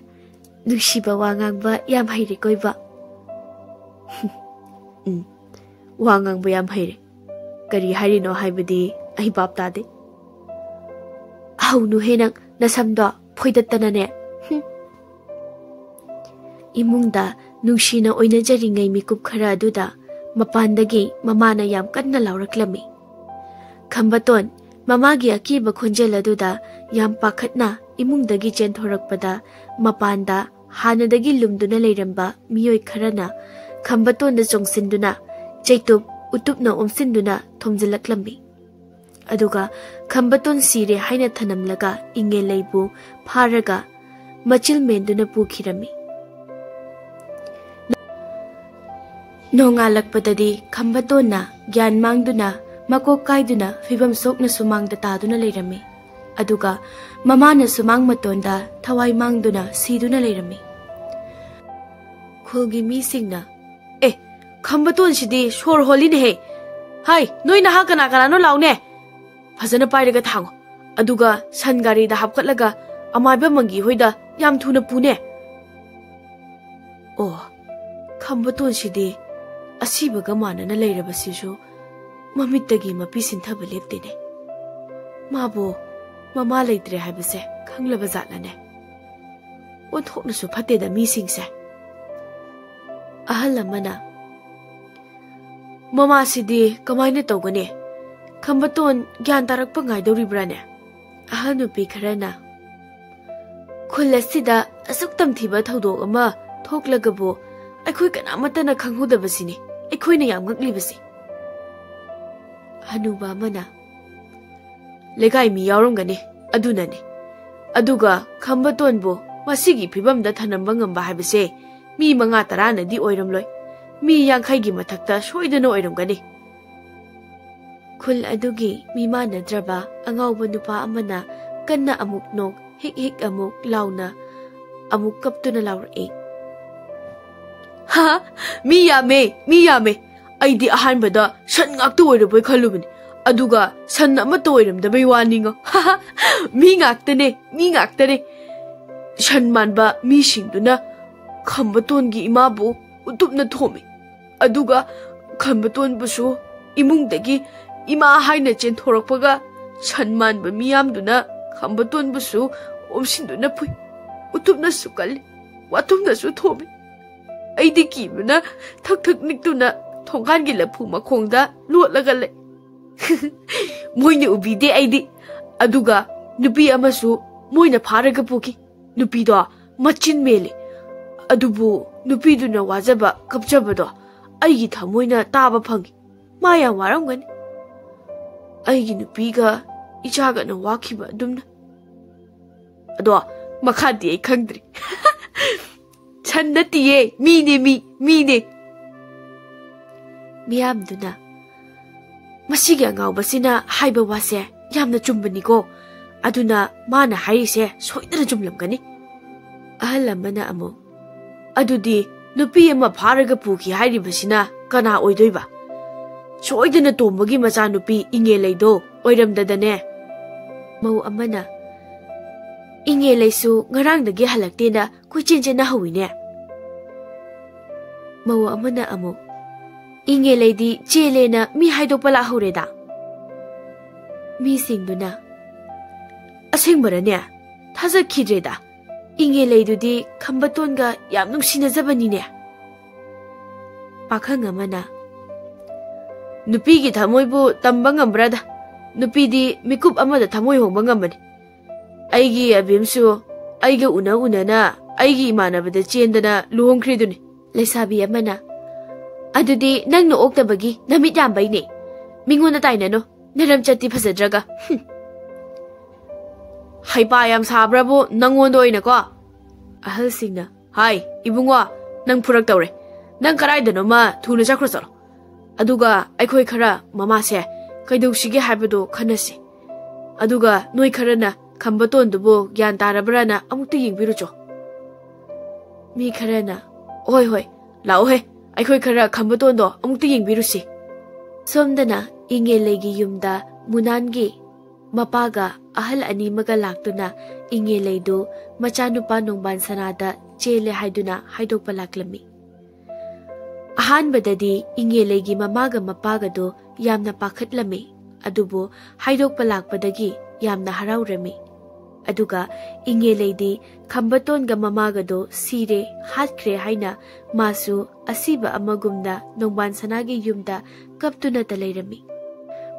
ꯅꯨꯡꯁꯤꯕ ꯋꯥ ꯉꯥꯡꯕ ꯌꯥꯝ ꯍꯩꯔꯦ ꯀꯣꯏꯕ꯫ ꯎꯝ, ꯋꯥ ꯉꯥꯡꯕ ꯌꯥꯝ ꯍꯩꯔꯦ꯫ ꯀꯔꯤ ꯍꯥꯏꯔꯤꯅꯣ ꯍꯥꯏꯕꯗꯤ ꯑꯩ ꯚꯥꯞ ꯇꯥꯗꯦ꯫ ꯍꯧꯅꯨꯍꯦ ꯅꯪ, ꯅꯁꯝꯗꯣ ꯐꯣꯏꯗꯠꯇꯅꯅꯦ꯫ ꯍꯨꯝ꯫ ꯏꯃꯨꯡꯗ ꯅꯨꯡꯁꯤꯅ ꯑꯣꯏꯅꯖꯔꯤꯉꯩ ꯃꯤꯀꯨꯞ ꯈꯔ ꯑꯗꯨꯗ ꯃꯄꯥꯟꯗꯒꯤ ꯃꯃꯥꯅ ꯌꯥꯝ ꯀꯟꯅ ꯂꯥꯎꯔꯛꯂꯝꯃꯤ꯫ ꯈꯝꯕꯇꯣꯟ ꯃꯃꯥꯒꯤ ꯑꯀꯤꯕ ꯈꯣꯟꯖꯦꯜ ꯑꯗꯨꯗ ꯌꯥꯝ ꯄꯥꯈꯠꯅ ꯏꯃꯨꯡꯗꯒꯤ ꯆꯦꯟꯊꯣꯔꯛꯄꯗ ꯃꯄꯥꯟꯗ ꯍꯥꯟꯅꯗꯒꯤ ꯂꯨꯝꯗꯨꯅ ꯂꯩꯔꯝꯕ ꯃꯤꯑꯣꯏ ꯈꯔꯅ ꯈꯝꯕꯇꯣꯟꯗ ꯆꯣꯡꯁꯤꯟꯗꯨꯅ ꯆꯩꯇꯨꯞ ꯎꯇꯨꯞꯅ ꯑꯣꯝꯁꯤꯟꯗꯨꯅ ꯊꯣꯝꯖꯤꯜꯂꯛꯂꯝꯃꯤ꯫ ꯑꯗꯨꯒ ꯈꯝꯕꯇꯣꯟ ꯁꯤꯔꯦ ꯍꯥꯏꯅ ꯊꯅꯝꯂꯒ ꯏꯉꯦꯂꯩꯕꯨ ꯐꯥꯔꯒ ꯃꯆꯤꯜ ꯃꯦꯟꯗꯨꯅ ꯄꯨꯈꯤꯔꯝꯃꯤ꯫ ꯅꯣꯡꯉꯥꯜꯂꯛꯄꯗꯗꯤ ꯈꯝꯕꯇꯣꯟꯅ ꯒ꯭ꯌꯥꯟ ꯃꯥꯡꯗꯨꯅ, ꯃꯀꯣꯛ ꯀꯥꯏꯗꯨꯅ ꯐꯤꯕꯝ ꯁꯣꯛꯅ ꯁꯨꯃꯥꯡꯗ ꯇꯥꯗꯨꯅ ꯂꯩꯔꯝꯃꯤ꯫ ꯑꯗꯨꯒ ꯃꯃꯥꯅ ꯁꯨꯃꯥꯡ ꯃꯇꯣꯟꯗ ꯊꯋꯥꯏ ꯃꯥꯡꯗꯨꯅ ꯁꯤꯗꯨꯅ ꯂꯩꯔꯝꯃꯤ꯫ ꯈꯨꯜꯒꯤ ꯃꯤꯁꯤꯡꯅ, "ꯑꯦ, ꯈꯝꯕꯇꯣꯟꯁꯤꯗꯤ ꯁꯣꯔ ꯍꯣꯜꯂꯤꯅꯦꯍꯦ! ꯍꯥꯏ, ꯅꯣꯏ ꯅꯍꯥ ꯀꯅꯥ ꯀꯅꯥꯅꯣ ꯂꯥꯎꯅꯦ! ꯐꯖꯅ ꯄꯥꯏꯔꯒ ꯊꯥꯡꯉꯣ꯫ ꯑꯗꯨꯒ ꯁꯟ ꯒꯥꯔꯤꯗ ꯍꯥꯞꯀꯠꯂꯒ ꯑꯃꯥꯏꯕ ꯃꯪꯒꯤ ꯍꯣꯏꯗ ꯌꯥꯝ ꯊꯨꯅ ꯄꯨꯅꯦ꯫" ꯑꯣ, ꯈꯝꯕꯇꯣꯟꯁꯤꯗꯤ ꯑꯁꯤꯕꯒ ꯃꯥꯟꯅꯅ ꯂꯩꯔꯕꯁꯤꯁꯨ ꯃꯃꯤꯠꯇꯒꯤ ꯃꯄꯤ ꯁꯤꯟꯊꯕ ꯂꯦꯞꯇꯦꯅꯦ꯫ ꯃꯥꯕꯨ ꯃꯃꯥ ꯂꯩꯇ꯭ꯔꯦ ꯍꯥꯏꯕꯁꯦ ꯈꯪꯂꯕ ꯖꯥꯠꯂꯅꯦ? ꯑꯣꯟꯊꯣꯛꯅꯁꯨ ꯐꯠꯇꯦꯗ ꯃꯤꯁꯤꯡꯁꯦ꯫ ꯑꯍꯜ ꯑꯃꯅ, "ꯃꯃꯥꯁꯤꯗꯤ ꯀꯃꯥꯏꯅ ꯇꯧꯒꯅꯤ? ꯈꯝꯕꯇꯣꯟ ꯒ꯭ꯌꯥꯟ ꯇꯥꯔꯛꯄ ꯉꯥꯏꯗꯧꯔꯤꯕ꯭ꯔꯥꯅꯦ?" ꯑꯍꯜ ꯅꯨꯄꯤ ꯈꯔꯅ, "ꯈꯨꯜ ꯑꯁꯤꯗ ꯑꯁꯨꯛ ꯇꯝꯊꯤꯕ ꯊꯧꯗꯣꯛ ꯑꯃ ꯊꯣꯛꯂꯒꯕꯨ ꯑꯩꯈꯣꯏ ꯀꯅꯥꯃꯠꯇꯅ ꯈꯪꯍꯧꯗꯕꯁꯤꯅꯤ ꯑꯩꯈꯣꯏꯅ ꯌꯥꯝ ꯉꯛꯂꯤꯕꯁꯤ꯫" ꯍꯅꯨꯕ ꯑꯃꯅ, "ꯂꯩꯀꯥꯏ ꯃꯤ ꯌꯥꯎꯔꯝꯒꯅꯤ, ꯑꯗꯨꯅꯅꯤ꯫ ꯑꯗꯨꯒ ꯈꯝꯕꯇꯣꯟꯕꯨ ꯃꯁꯤꯒꯤ ꯐꯤꯕꯝꯗ ꯊꯅꯝꯕ ꯉꯝꯕ ꯍꯥꯏꯕꯁꯦ ꯃꯤ ꯃꯉꯥ ꯇꯔꯥꯅꯗꯤ ꯑꯣꯏꯔꯝꯂꯣꯏ, ꯃꯤ ꯌꯥꯡꯈꯩꯒꯤ ꯃꯊꯛꯇ ꯁꯣꯏꯗꯅ ꯑꯣꯏꯔꯝꯒꯅꯤ꯫" ꯈꯨꯜ ꯑꯗꯨꯒꯤ ꯃꯤꯃꯥꯟꯅꯗ꯭ꯔꯕ ꯑꯉꯥꯎꯕ ꯅꯨꯄꯥ ꯑꯃꯅ ꯀꯟꯅ ꯑꯃꯨꯛ ꯅꯣꯛ, ꯍꯤꯛ ꯍꯤꯛ ꯑꯃꯨꯛ ꯂꯥꯎꯅ ꯑꯃꯨꯛ ꯀꯞꯇꯨꯅ ꯂꯥꯎꯔꯛꯏ, "ꯍꯥ, ꯃꯤ ꯌꯥꯝꯃꯦ, ꯃꯤ ꯌꯥꯝꯃꯦ꯫ ꯑꯩꯗꯤ ꯑꯍꯥꯟꯕꯗ ꯁꯟ ꯉꯥꯛꯇ ꯑꯣꯏꯔꯕꯣꯏ ꯈꯜꯂꯨꯕꯅꯤ, ꯑꯗꯨꯒ ꯁꯟ ꯑꯃꯠꯇ ꯑꯣꯏꯔꯝꯗꯕꯩ ꯋꯥꯅꯤꯉꯣ꯫ ꯃꯤ ꯉꯥꯛꯇꯅꯦ, ꯃꯤ ꯉꯥꯛꯇꯅꯦ꯫" ꯁꯟ ꯃꯥꯟꯕ ꯃꯤꯁꯤꯡꯗꯨꯅ ꯈꯝꯕꯇꯣꯟꯒꯤ ꯏꯃꯥꯕꯨ ꯎꯇꯨꯞꯅ ꯊꯣꯝꯃꯤ꯫ ꯑꯗꯨꯒ ꯈꯝꯕꯇꯣꯟꯕꯨꯁꯨ ꯏꯃꯨꯡꯗꯒꯤ ꯏꯃꯥ ꯍꯥꯏꯅ ꯆꯦꯟꯊꯣꯔꯛꯄꯒ ꯁꯟ ꯃꯥꯟꯕ ꯃꯤꯌꯥꯝꯗꯨꯅ ꯈꯝꯕꯇꯣꯟꯕꯨꯁꯨ ꯑꯣꯝꯁꯤꯟꯗꯨꯅ ꯐꯨꯏ꯫ ꯎꯇꯨꯞꯅꯁꯨ ꯀꯜꯂꯤ, ꯋꯥꯇꯨꯝꯅꯁꯨ ꯊꯣꯝꯃꯤ꯫ ꯑꯩꯗꯤ ꯀꯤꯕꯅ ꯊꯛ ꯊꯛ ꯅꯤꯛꯇꯨꯅ ꯊꯣꯡꯒꯥꯟꯒꯤ ꯂꯐꯨ ꯃꯈꯣꯡꯗ ꯂꯣꯠꯂꯒ ꯂꯩ꯫ ꯃꯣꯏꯅ ꯎꯕꯤꯗꯦ ꯑꯩꯗꯤ꯫ ꯑꯗꯨꯒ ꯅꯨꯄꯤ ꯑꯃꯁꯨ ꯃꯣꯏꯅ ꯐꯥꯔꯒ ꯄꯨꯈꯤ꯫ ꯅꯨꯄꯤꯗꯣ ꯃꯆꯤꯟ ꯃꯦꯜꯂꯤ꯫ ꯑꯗꯨꯕꯨ ꯅꯨꯄꯤꯗꯨꯅ ꯋꯥꯖꯕ ꯀꯞꯆꯕꯗꯣ ꯑꯩꯒꯤ ꯊꯃꯣꯏꯅ ꯇꯥꯕ ꯐꯪꯉꯤ꯫ ꯃꯥ ꯌꯥꯝ ꯋꯥꯔꯝꯒꯅꯤ꯫ ꯑꯩꯒꯤ ꯅꯨꯄꯤꯒ ꯏꯆꯥꯒꯅ ꯋꯥꯈꯤꯕ ꯑꯗꯨꯝꯅ꯫ ꯑꯗꯣ ꯃꯈꯥꯗꯤ ꯑꯩ ꯈꯪꯗ꯭ꯔꯤ꯫ ꯁꯟ ꯅꯠꯇꯤꯌꯦ, ꯃꯤꯅꯦ, ꯃꯤ, ꯃꯤꯅꯦ꯫ ꯃꯤꯌꯥꯝꯗꯨꯅ, "ꯃꯁꯤꯒꯤ ꯑꯉꯥꯎꯕꯁꯤꯅ ꯍꯥꯏꯕ ꯋꯥꯁꯦ ꯌꯥꯝꯅ ꯆꯨꯝꯕꯅꯤꯀꯣ꯫ ꯑꯗꯨꯅ ꯃꯥꯅ ꯍꯥꯏꯔꯤꯁꯦ ꯁꯣꯏꯗꯅ ꯆꯨꯝꯂꯝꯒꯅꯤ"꯫ ꯑꯍꯜ ꯑꯃꯅ ꯑꯃꯨꯛ, "ꯑꯗꯨꯗꯤ ꯅꯨꯄꯤ ꯑꯃ ꯐꯥꯔꯒ ꯄꯨꯈꯤ ꯍꯥꯏꯔꯤꯕꯁꯤꯅ ꯀꯅꯥ ꯑꯣꯏꯗꯣꯏꯕ? ꯁꯣꯏꯗꯅ ꯇꯣꯝꯕꯒꯤ ꯃꯆꯥꯅꯨꯄꯤ ꯏꯉꯦꯂꯩꯗꯣ ꯑꯣꯏꯔꯝꯗꯗꯅꯦ"꯫ ꯃꯧ ꯑꯃꯅ, "ꯏꯉꯦꯂꯩꯁꯨ ꯉꯔꯥꯡꯗꯒꯤ ꯍꯜꯂꯛꯇꯦꯅ ꯀꯣꯏꯆꯦꯟ ꯆꯦꯟꯅꯍꯧꯋꯤꯅꯦ"꯫ ꯃꯧ ꯑꯃꯅ ꯑꯃꯨꯛ, "ꯏꯉꯦꯂꯩꯗꯤ ꯆꯦꯜꯂꯦꯅ ꯃꯤ ꯍꯥꯏꯗꯣꯛꯄ ꯂꯥꯛꯍꯧꯔꯦꯗ"꯫ ꯃꯤꯁꯤꯡꯗꯨꯅ, "ꯑꯁꯦꯡꯕꯔꯅꯦ? ꯊꯥꯖꯈꯤꯗ꯭ꯔꯦꯗ꯫ ꯏꯉꯦꯂꯩꯗꯨꯗꯤ ꯈꯝꯕꯇꯣꯟꯒ ꯌꯥꯝ ꯅꯨꯡꯁꯤꯅꯖꯕꯅꯤꯅꯦ"꯫ ꯄꯥꯈꯪ ꯑꯃꯅ, "ꯅꯨꯄꯤꯒꯤ ꯊꯃꯣꯏꯕꯨ ꯇꯝꯕ ꯉꯝꯕ꯭ꯔꯥꯗ? ꯅꯨꯄꯤꯗꯤ ꯃꯤꯀꯨꯞ ꯑꯃꯗ ꯊꯃꯣꯏ ꯍꯣꯡꯕ ꯉꯝꯕꯅꯤ꯫ ꯑꯩꯒꯤ ꯑꯕꯤꯝꯁꯨ ꯑꯩꯒ ꯎꯅ ꯎꯅꯅ ꯑꯩꯒꯤ ꯏꯃꯥꯟꯅꯕꯗ ꯆꯦꯟꯗꯅ ꯂꯨꯍꯣꯡꯈ꯭ꯔꯤꯗꯨꯅꯤ"꯫ ꯂꯩꯁꯥꯕꯤ ꯑꯃꯅ, "ꯑꯗꯨꯗꯤ ꯅꯪꯅ ꯑꯣꯛꯇꯕꯒꯤ ꯅꯃꯤꯠ ꯌꯥꯝꯕꯩꯅꯦ꯫ ꯃꯤꯉꯣꯟꯗ ꯇꯥꯏꯅꯅꯨ, ꯅꯔꯝꯆꯠꯇꯤ ꯐꯖꯗ꯭ꯔꯒ꯫ ꯍꯨꯝ꯫ ꯍꯩꯄꯥ ꯌꯥꯝ ꯁꯥꯕ꯭ꯔꯕꯨ ꯅꯪꯉꯣꯟꯗ ꯑꯣꯏꯅꯀꯣ"꯫ ꯑꯍꯜꯁꯤꯡꯅ, "ꯍꯥꯏ, ꯏꯕꯨꯡꯉꯣ, ꯅꯪ ꯐꯨꯔꯛꯇꯧꯔꯦ꯫ ꯅꯪ ꯀꯗꯥꯏꯗꯅꯣꯃ ꯊꯨꯅ ꯆꯠꯈ꯭ꯔꯣ ꯆꯠꯂꯣ꯫ ꯑꯗꯨꯒ ꯑꯩꯈꯣꯏ ꯈꯔ ꯃꯃꯥꯁꯦ ꯀꯩꯗꯧꯁꯤꯒꯦ ꯍꯥꯏꯕꯗꯣ ꯈꯟꯅꯁꯤ꯫ ꯑꯗꯨꯒ ꯅꯣꯏ ꯈꯔꯅ ꯈꯝꯕꯇꯣꯟꯗꯨꯕꯨ ꯒ꯭ꯌꯥꯟ ꯇꯥꯔꯕ꯭ꯔꯥꯅ ꯑꯃꯨꯛꯇ ꯌꯦꯡꯕꯤꯔꯨꯆꯣ"꯫ ꯃꯤ ꯈꯔꯅ, "ꯍꯣꯏ, ꯍꯣꯏ, ꯂꯥꯛꯑꯣꯍꯦ, ꯑꯩꯈꯣꯏ ꯈꯔ ꯈꯝꯕꯇꯣꯟꯗꯣ ꯑꯃꯨꯛꯇ ꯌꯦꯡꯕꯤꯔꯨꯁꯤ"꯫ ꯁꯣꯝꯗꯅ ꯏꯉꯦꯂꯩꯒꯤ ꯌꯨꯝꯗ ꯃꯨꯅꯥꯟꯒꯤ ꯃꯄꯥꯒ ꯑꯍꯜ ꯑꯅꯤꯃꯒ ꯂꯥꯛꯇꯨꯅ ꯏꯉꯦꯂꯩꯗꯨ ꯃꯆꯥꯅꯨꯄꯥ ꯅꯣꯡꯕꯥꯟ ꯁꯅꯥꯗ ꯆꯦꯜꯂꯦ ꯍꯥꯏꯗꯨꯅ ꯍꯥꯏꯗꯣꯛꯄ ꯂꯥꯛꯂꯝꯃꯤ꯫ ꯑꯍꯥꯟꯕꯗꯗꯤ ꯏꯉꯦꯂꯩꯒꯤ ꯃꯃꯥꯒ ꯃꯄꯥꯒꯗꯣ ꯌꯥꯝꯅ ꯄꯥꯈꯠꯂꯝꯃꯤ, ꯑꯗꯨꯕꯨ ꯍꯥꯏꯗꯣꯛꯄ ꯂꯥꯛꯄꯗꯒꯤ ꯌꯥꯝꯅ ꯍꯔꯥꯎꯔꯝꯃꯤ꯫ ꯑꯗꯨꯒ ꯏꯉꯦꯂꯩꯗꯤ ꯈꯝꯕꯇꯣꯟꯒ ꯃꯃꯥꯒꯗꯣ ꯁꯤꯔꯦ, ꯍꯥꯠꯈ꯭ꯔꯦ ꯍꯥꯏꯅ ꯃꯥꯁꯨ ꯑꯁꯤꯕ ꯑꯃꯒꯨꯝꯅ ꯅꯣꯡꯕꯥꯟ ꯁꯅꯥꯒꯤ ꯌꯨꯝꯗ ꯀꯞꯇꯨꯅꯇ ꯂꯩꯔꯝꯃꯤ꯫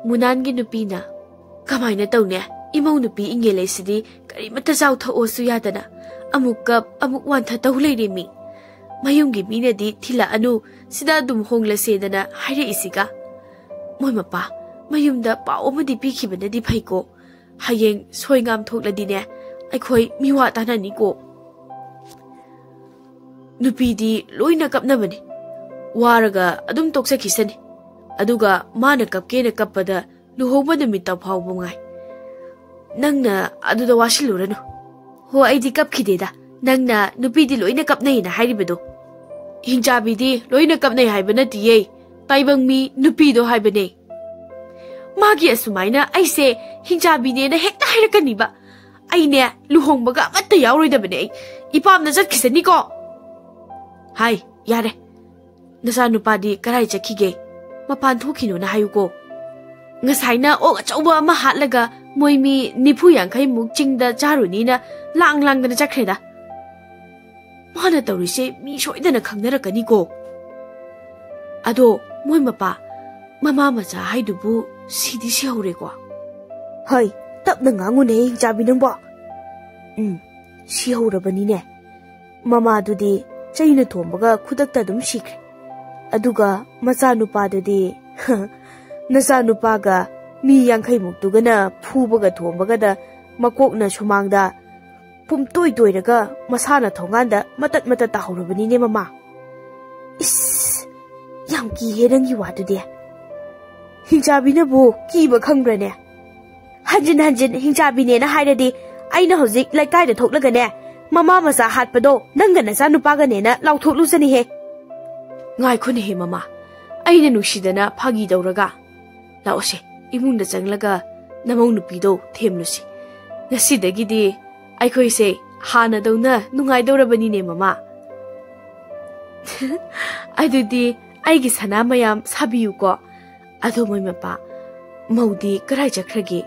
ꯃꯨꯅꯥꯟꯒꯤ ꯅꯨꯄꯤꯅ, "ꯀꯃꯥꯏꯅ ꯇꯧꯅꯤ? ꯏꯃꯧ ꯅꯨꯄꯤ ꯏꯪꯒꯦꯂꯩꯁꯤꯗꯤ ꯀꯔꯤꯃꯠꯇ ꯆꯥꯎꯊꯣꯛꯑꯣꯁꯨ ꯌꯥꯗꯅ ꯑꯃꯨꯛ ꯀꯞ ꯑꯃꯨꯛ ꯋꯥꯟꯊ ꯇꯧ ꯂꯩꯔꯦꯃꯤ꯫ ꯃꯌꯨꯝꯒꯤ ꯃꯤꯅꯗꯤ ꯊꯤꯜꯂꯛꯑꯅꯨ, ꯁꯤꯗ ꯑꯗꯨꯝ ꯍꯣꯡꯂꯁꯦꯗꯅ ꯍꯥꯏꯔꯛꯏꯁꯤꯒ꯫ ꯃꯣꯏ ꯃꯄꯥ, ꯃꯌꯨꯝꯗ ꯄꯥꯎ ꯑꯃꯗꯤ ꯄꯤꯈꯤꯕꯅꯗꯤ ꯐꯩꯀꯣ꯫ ꯍꯌꯦꯡ ꯁꯣꯏ ꯉꯥꯝ ꯊꯣꯛꯂꯗꯤꯅꯦ, ꯑꯩꯈꯣꯏ ꯃꯤꯋꯥ ꯇꯥꯅꯅꯤꯀꯣ꯫ ꯅꯨꯄꯤꯗꯤ ꯂꯣꯏꯅ ꯀꯞꯅꯕꯅꯤ꯫ ꯋꯥꯔꯒ ꯑꯗꯨꯝ ꯇꯣꯛꯆꯈꯤꯁꯅꯤ꯫ ꯑꯗꯨꯒ ꯃꯥꯅ ꯀꯞꯀꯦꯅ ꯀꯞꯄꯗ ꯂꯨꯍꯣꯡꯕ ꯅꯨꯃꯤꯠꯇ ꯐꯥꯎꯕ ꯉꯥꯏ꯫ ꯅꯪꯅ ꯑꯗꯨꯗ ꯋꯥꯁꯤꯜꯂꯨꯔꯅꯨ꯫ ꯍꯣ, ꯑꯩꯗꯤ ꯀꯞꯈꯤꯗꯦꯗ꯫ ꯅꯪꯅ ꯅꯨꯄꯤꯗꯤ ꯂꯣꯏꯅ ꯀꯞꯅꯩꯅ ꯍꯥꯏꯔꯤꯕꯗꯣ꯫ ꯍꯤꯡꯆꯥꯕꯤꯗꯤ ꯂꯣꯏꯅ ꯀꯞꯅꯩ ꯍꯥꯏꯕ ꯅꯠꯇꯤꯌꯦ꯫ ꯇꯥꯏꯕꯪ ꯃꯤ ꯅꯨꯄꯤꯗꯣ ꯍꯥꯏꯕꯅꯦ꯫ ꯃꯥꯒꯤ ꯑꯁꯨꯃꯥꯏꯅ ꯑꯩꯁꯦ ꯍꯤꯡꯆꯥꯕꯤꯅꯦꯅ ꯍꯦꯛꯇ ꯍꯥꯏꯔꯛꯀꯅꯤꯕ꯫ ꯑꯩꯅꯦ ꯂꯨꯍꯣꯡꯕꯒ ꯑꯃꯠꯇ ꯌꯥꯎꯔꯣꯏꯗꯕꯅꯦ ꯑꯩ꯫ ꯏꯄꯥꯝꯅ ꯆꯠꯈꯤꯁꯅꯤꯀꯣ꯫ ꯍꯥꯏ, ꯌꯥꯔꯦ꯫ ꯅꯆꯥꯅꯨꯄꯥꯗꯤ ꯀꯔꯥꯏ ꯆꯠꯈꯤꯒꯦ? ꯃꯄꯥꯟ ꯊꯣꯛꯈꯤꯅꯣꯅ ꯍꯥꯏꯌꯨꯀꯣ꯫ ꯉꯁꯥꯏꯅ ꯑꯣꯛ ꯑꯆꯧꯕ ꯑꯃ ꯍꯥꯠꯂꯒ ꯃꯣꯏ ꯃꯤ ꯅꯤꯐꯨ ꯌꯥꯡꯈꯩꯃꯨꯛ ꯆꯤꯡꯗ ꯆꯥꯔꯨꯅꯤꯅ ꯂꯥꯡ ꯂꯥꯡꯗꯅ ꯆꯠꯈ꯭ꯔꯦꯗ꯫ ꯃꯥꯅ ꯇꯧꯔꯤꯁꯦ ꯃꯤ ꯁꯣꯏꯗꯅ ꯈꯪꯅꯔꯛꯀꯅꯤꯀꯣ꯫ ꯑꯗꯣ ꯃꯣꯏ ꯃꯄꯥ, ꯃꯃꯥ ꯃꯆꯥ ꯍꯥꯏꯗꯨꯕꯨ ꯁꯤꯗꯤ ꯁꯤꯍꯧꯔꯦꯀꯣ? ꯍꯩ, ꯇꯞꯅ ꯉꯥꯡꯉꯨꯅꯦ, ꯍꯤꯡꯆꯥꯕꯤ ꯅꯪꯕꯣ꯫ ꯎꯝ, ꯁꯤꯍꯧꯔꯕꯅꯤꯅꯦ꯫ ꯃꯃꯥꯗꯨꯗꯤ ꯆꯩꯅ ꯊꯣꯝꯕꯒ ꯈꯨꯗꯛꯇ ꯑꯗꯨꯝ ꯁꯤꯈ꯭ꯔꯦ꯫ ꯑꯗꯨꯒ ꯃꯆꯥꯅꯨꯄꯥꯗꯨꯗꯤ, ꯅꯆꯥꯅꯨꯄꯥꯒ ꯃꯤ ꯌꯥꯡꯈꯩꯃꯨꯛꯇꯨꯒꯅ ꯐꯨꯕꯒ ꯊꯣꯝꯕꯒꯗ ꯃꯀꯣꯛꯅ ꯁꯨꯃꯥꯡꯗ ꯄꯨꯝꯇꯣꯏ ꯇꯣꯏꯔꯒ ꯃꯁꯥꯅ ꯊꯣꯡꯒꯥꯟꯗ ꯃꯇꯠ ꯃꯇꯠ ꯇꯥꯍꯧꯔꯕꯅꯤꯅꯦ ꯃꯃꯥ꯫ ꯏꯁ, ꯌꯥꯝ ꯀꯤꯍꯦ ꯅꯪꯒꯤ ꯋꯥꯗꯨꯗꯤ꯫ ꯍꯤꯡꯆꯥꯕꯤꯅꯕꯨ ꯀꯤꯕ ꯈꯪꯕ꯭ꯔꯅꯦ? ꯍꯟꯖꯤꯟ ꯍꯟꯖꯤꯟ ꯍꯤꯡꯆꯥꯕꯤꯅꯦꯅ ꯍꯥꯏꯔꯗꯤ ꯑꯩꯅ ꯍꯧꯖꯤꯛ ꯂꯩꯀꯥꯏꯗ ꯊꯣꯛꯂꯒꯅꯦ, ꯃꯃꯥ ꯃꯆꯥ ꯍꯥꯠꯄꯗꯣ ꯅꯪꯒ ꯅꯆꯥꯅꯨꯄꯥꯒꯅꯦꯅ ꯂꯥꯎꯊꯣꯛꯂꯨꯁꯅꯤꯍꯦ꯫ ꯉꯥꯏꯈꯣꯅꯦꯍꯦ ꯃꯃꯥ, ꯑꯩꯅ ꯅꯨꯡꯁꯤꯗꯅ ꯐꯥꯒꯤ ꯇꯧꯔꯒ꯫ ꯂꯥꯛꯑꯣꯁꯦ, ꯏꯃꯨꯡꯗ ꯆꯪꯂꯒ ꯅꯃꯧ ꯅꯨꯄꯤꯗꯣ ꯊꯦꯝꯂꯨꯁꯤ꯫ ꯉꯁꯤꯗꯒꯤꯗꯤ ꯑꯩꯈꯣꯏꯁꯦ ꯍꯥꯟꯅꯗꯧꯅ ꯅꯨꯡꯉꯥꯏꯗꯧꯔꯕꯅꯤꯅꯦ ꯃꯃꯥ꯫ ꯑꯗꯨꯗꯤ ꯑꯩꯒꯤ ꯁꯅꯥ ꯃꯌꯥꯝ ꯁꯥꯕꯤꯌꯨꯀꯣ꯫ ꯑꯗꯣ ꯃꯣꯏ ꯃꯄꯥ, ꯃꯧꯗꯤ ꯀꯔꯥꯏ ꯆꯠꯈ꯭ꯔꯒꯦ?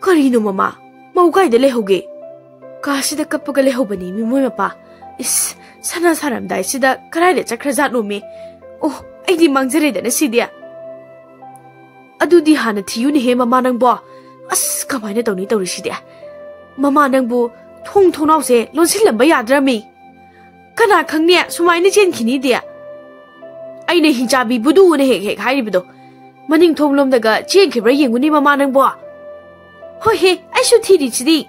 ꯀꯔꯤꯅꯣ ꯃꯃꯥ? ꯃꯧ ꯀꯥꯏꯗ ꯂꯩꯍꯧꯒꯦ? ꯀꯥꯁꯤꯗ ꯀꯞꯄꯒ ꯂꯩꯍꯧꯕꯅꯤ ꯃꯤ ꯃꯣꯏ ꯃꯄꯥ꯫ ꯏꯁ, ꯁꯅꯥ ꯁꯥꯔꯝꯗꯥꯏꯁꯤꯗ ꯀꯔꯥꯏꯗ ꯆꯠꯈ꯭ꯔꯖꯥꯠꯅꯣꯃꯤ? ꯑꯣ, ꯑꯩꯗꯤ ꯃꯥꯡꯖꯔꯦꯗꯅ ꯁꯤꯗꯤ꯫ ꯑꯗꯨꯗꯤ ꯍꯥꯟꯅ ꯊꯤꯌꯨꯅꯦꯍꯦ ꯃꯃꯥ ꯅꯪꯕꯣ꯫ ꯑꯁ, ꯀꯃꯥꯏꯅ ꯇꯧꯅꯤ ꯇꯧꯔꯤꯁꯤꯗꯤ? ꯃꯃꯥ ꯅꯪꯕꯨ ꯊꯣꯡ ꯊꯣꯡꯅꯥꯎꯁꯦ ꯂꯣꯟꯁꯤꯜꯂꯝꯕ ꯌꯥꯗ꯭ꯔꯃꯤ꯫ ꯀꯅꯥ ꯈꯪꯅꯤ ꯁꯨꯃꯥꯏꯅ ꯆꯦꯟꯈꯤꯅꯤꯗꯤ꯫ ꯑꯩꯅ ꯍꯤꯡꯆꯥꯕꯤ ꯕꯨꯗꯨꯅ ꯍꯦꯛ ꯍꯦꯛ ꯍꯥꯏꯔꯤꯕꯗꯣ꯫ ꯃꯅꯤꯡ ꯊꯣꯡꯂꯣꯝꯗꯒ ꯆꯦꯟꯈꯤꯕ꯭ꯔꯥ ꯌꯦꯡꯉꯨꯅꯤ ꯃꯃꯥ ꯅꯪꯕꯣ꯫ ꯍꯣꯏ ꯍꯦ, ꯑꯩꯁꯨ ꯊꯤꯔꯤꯁꯤꯗꯤ꯫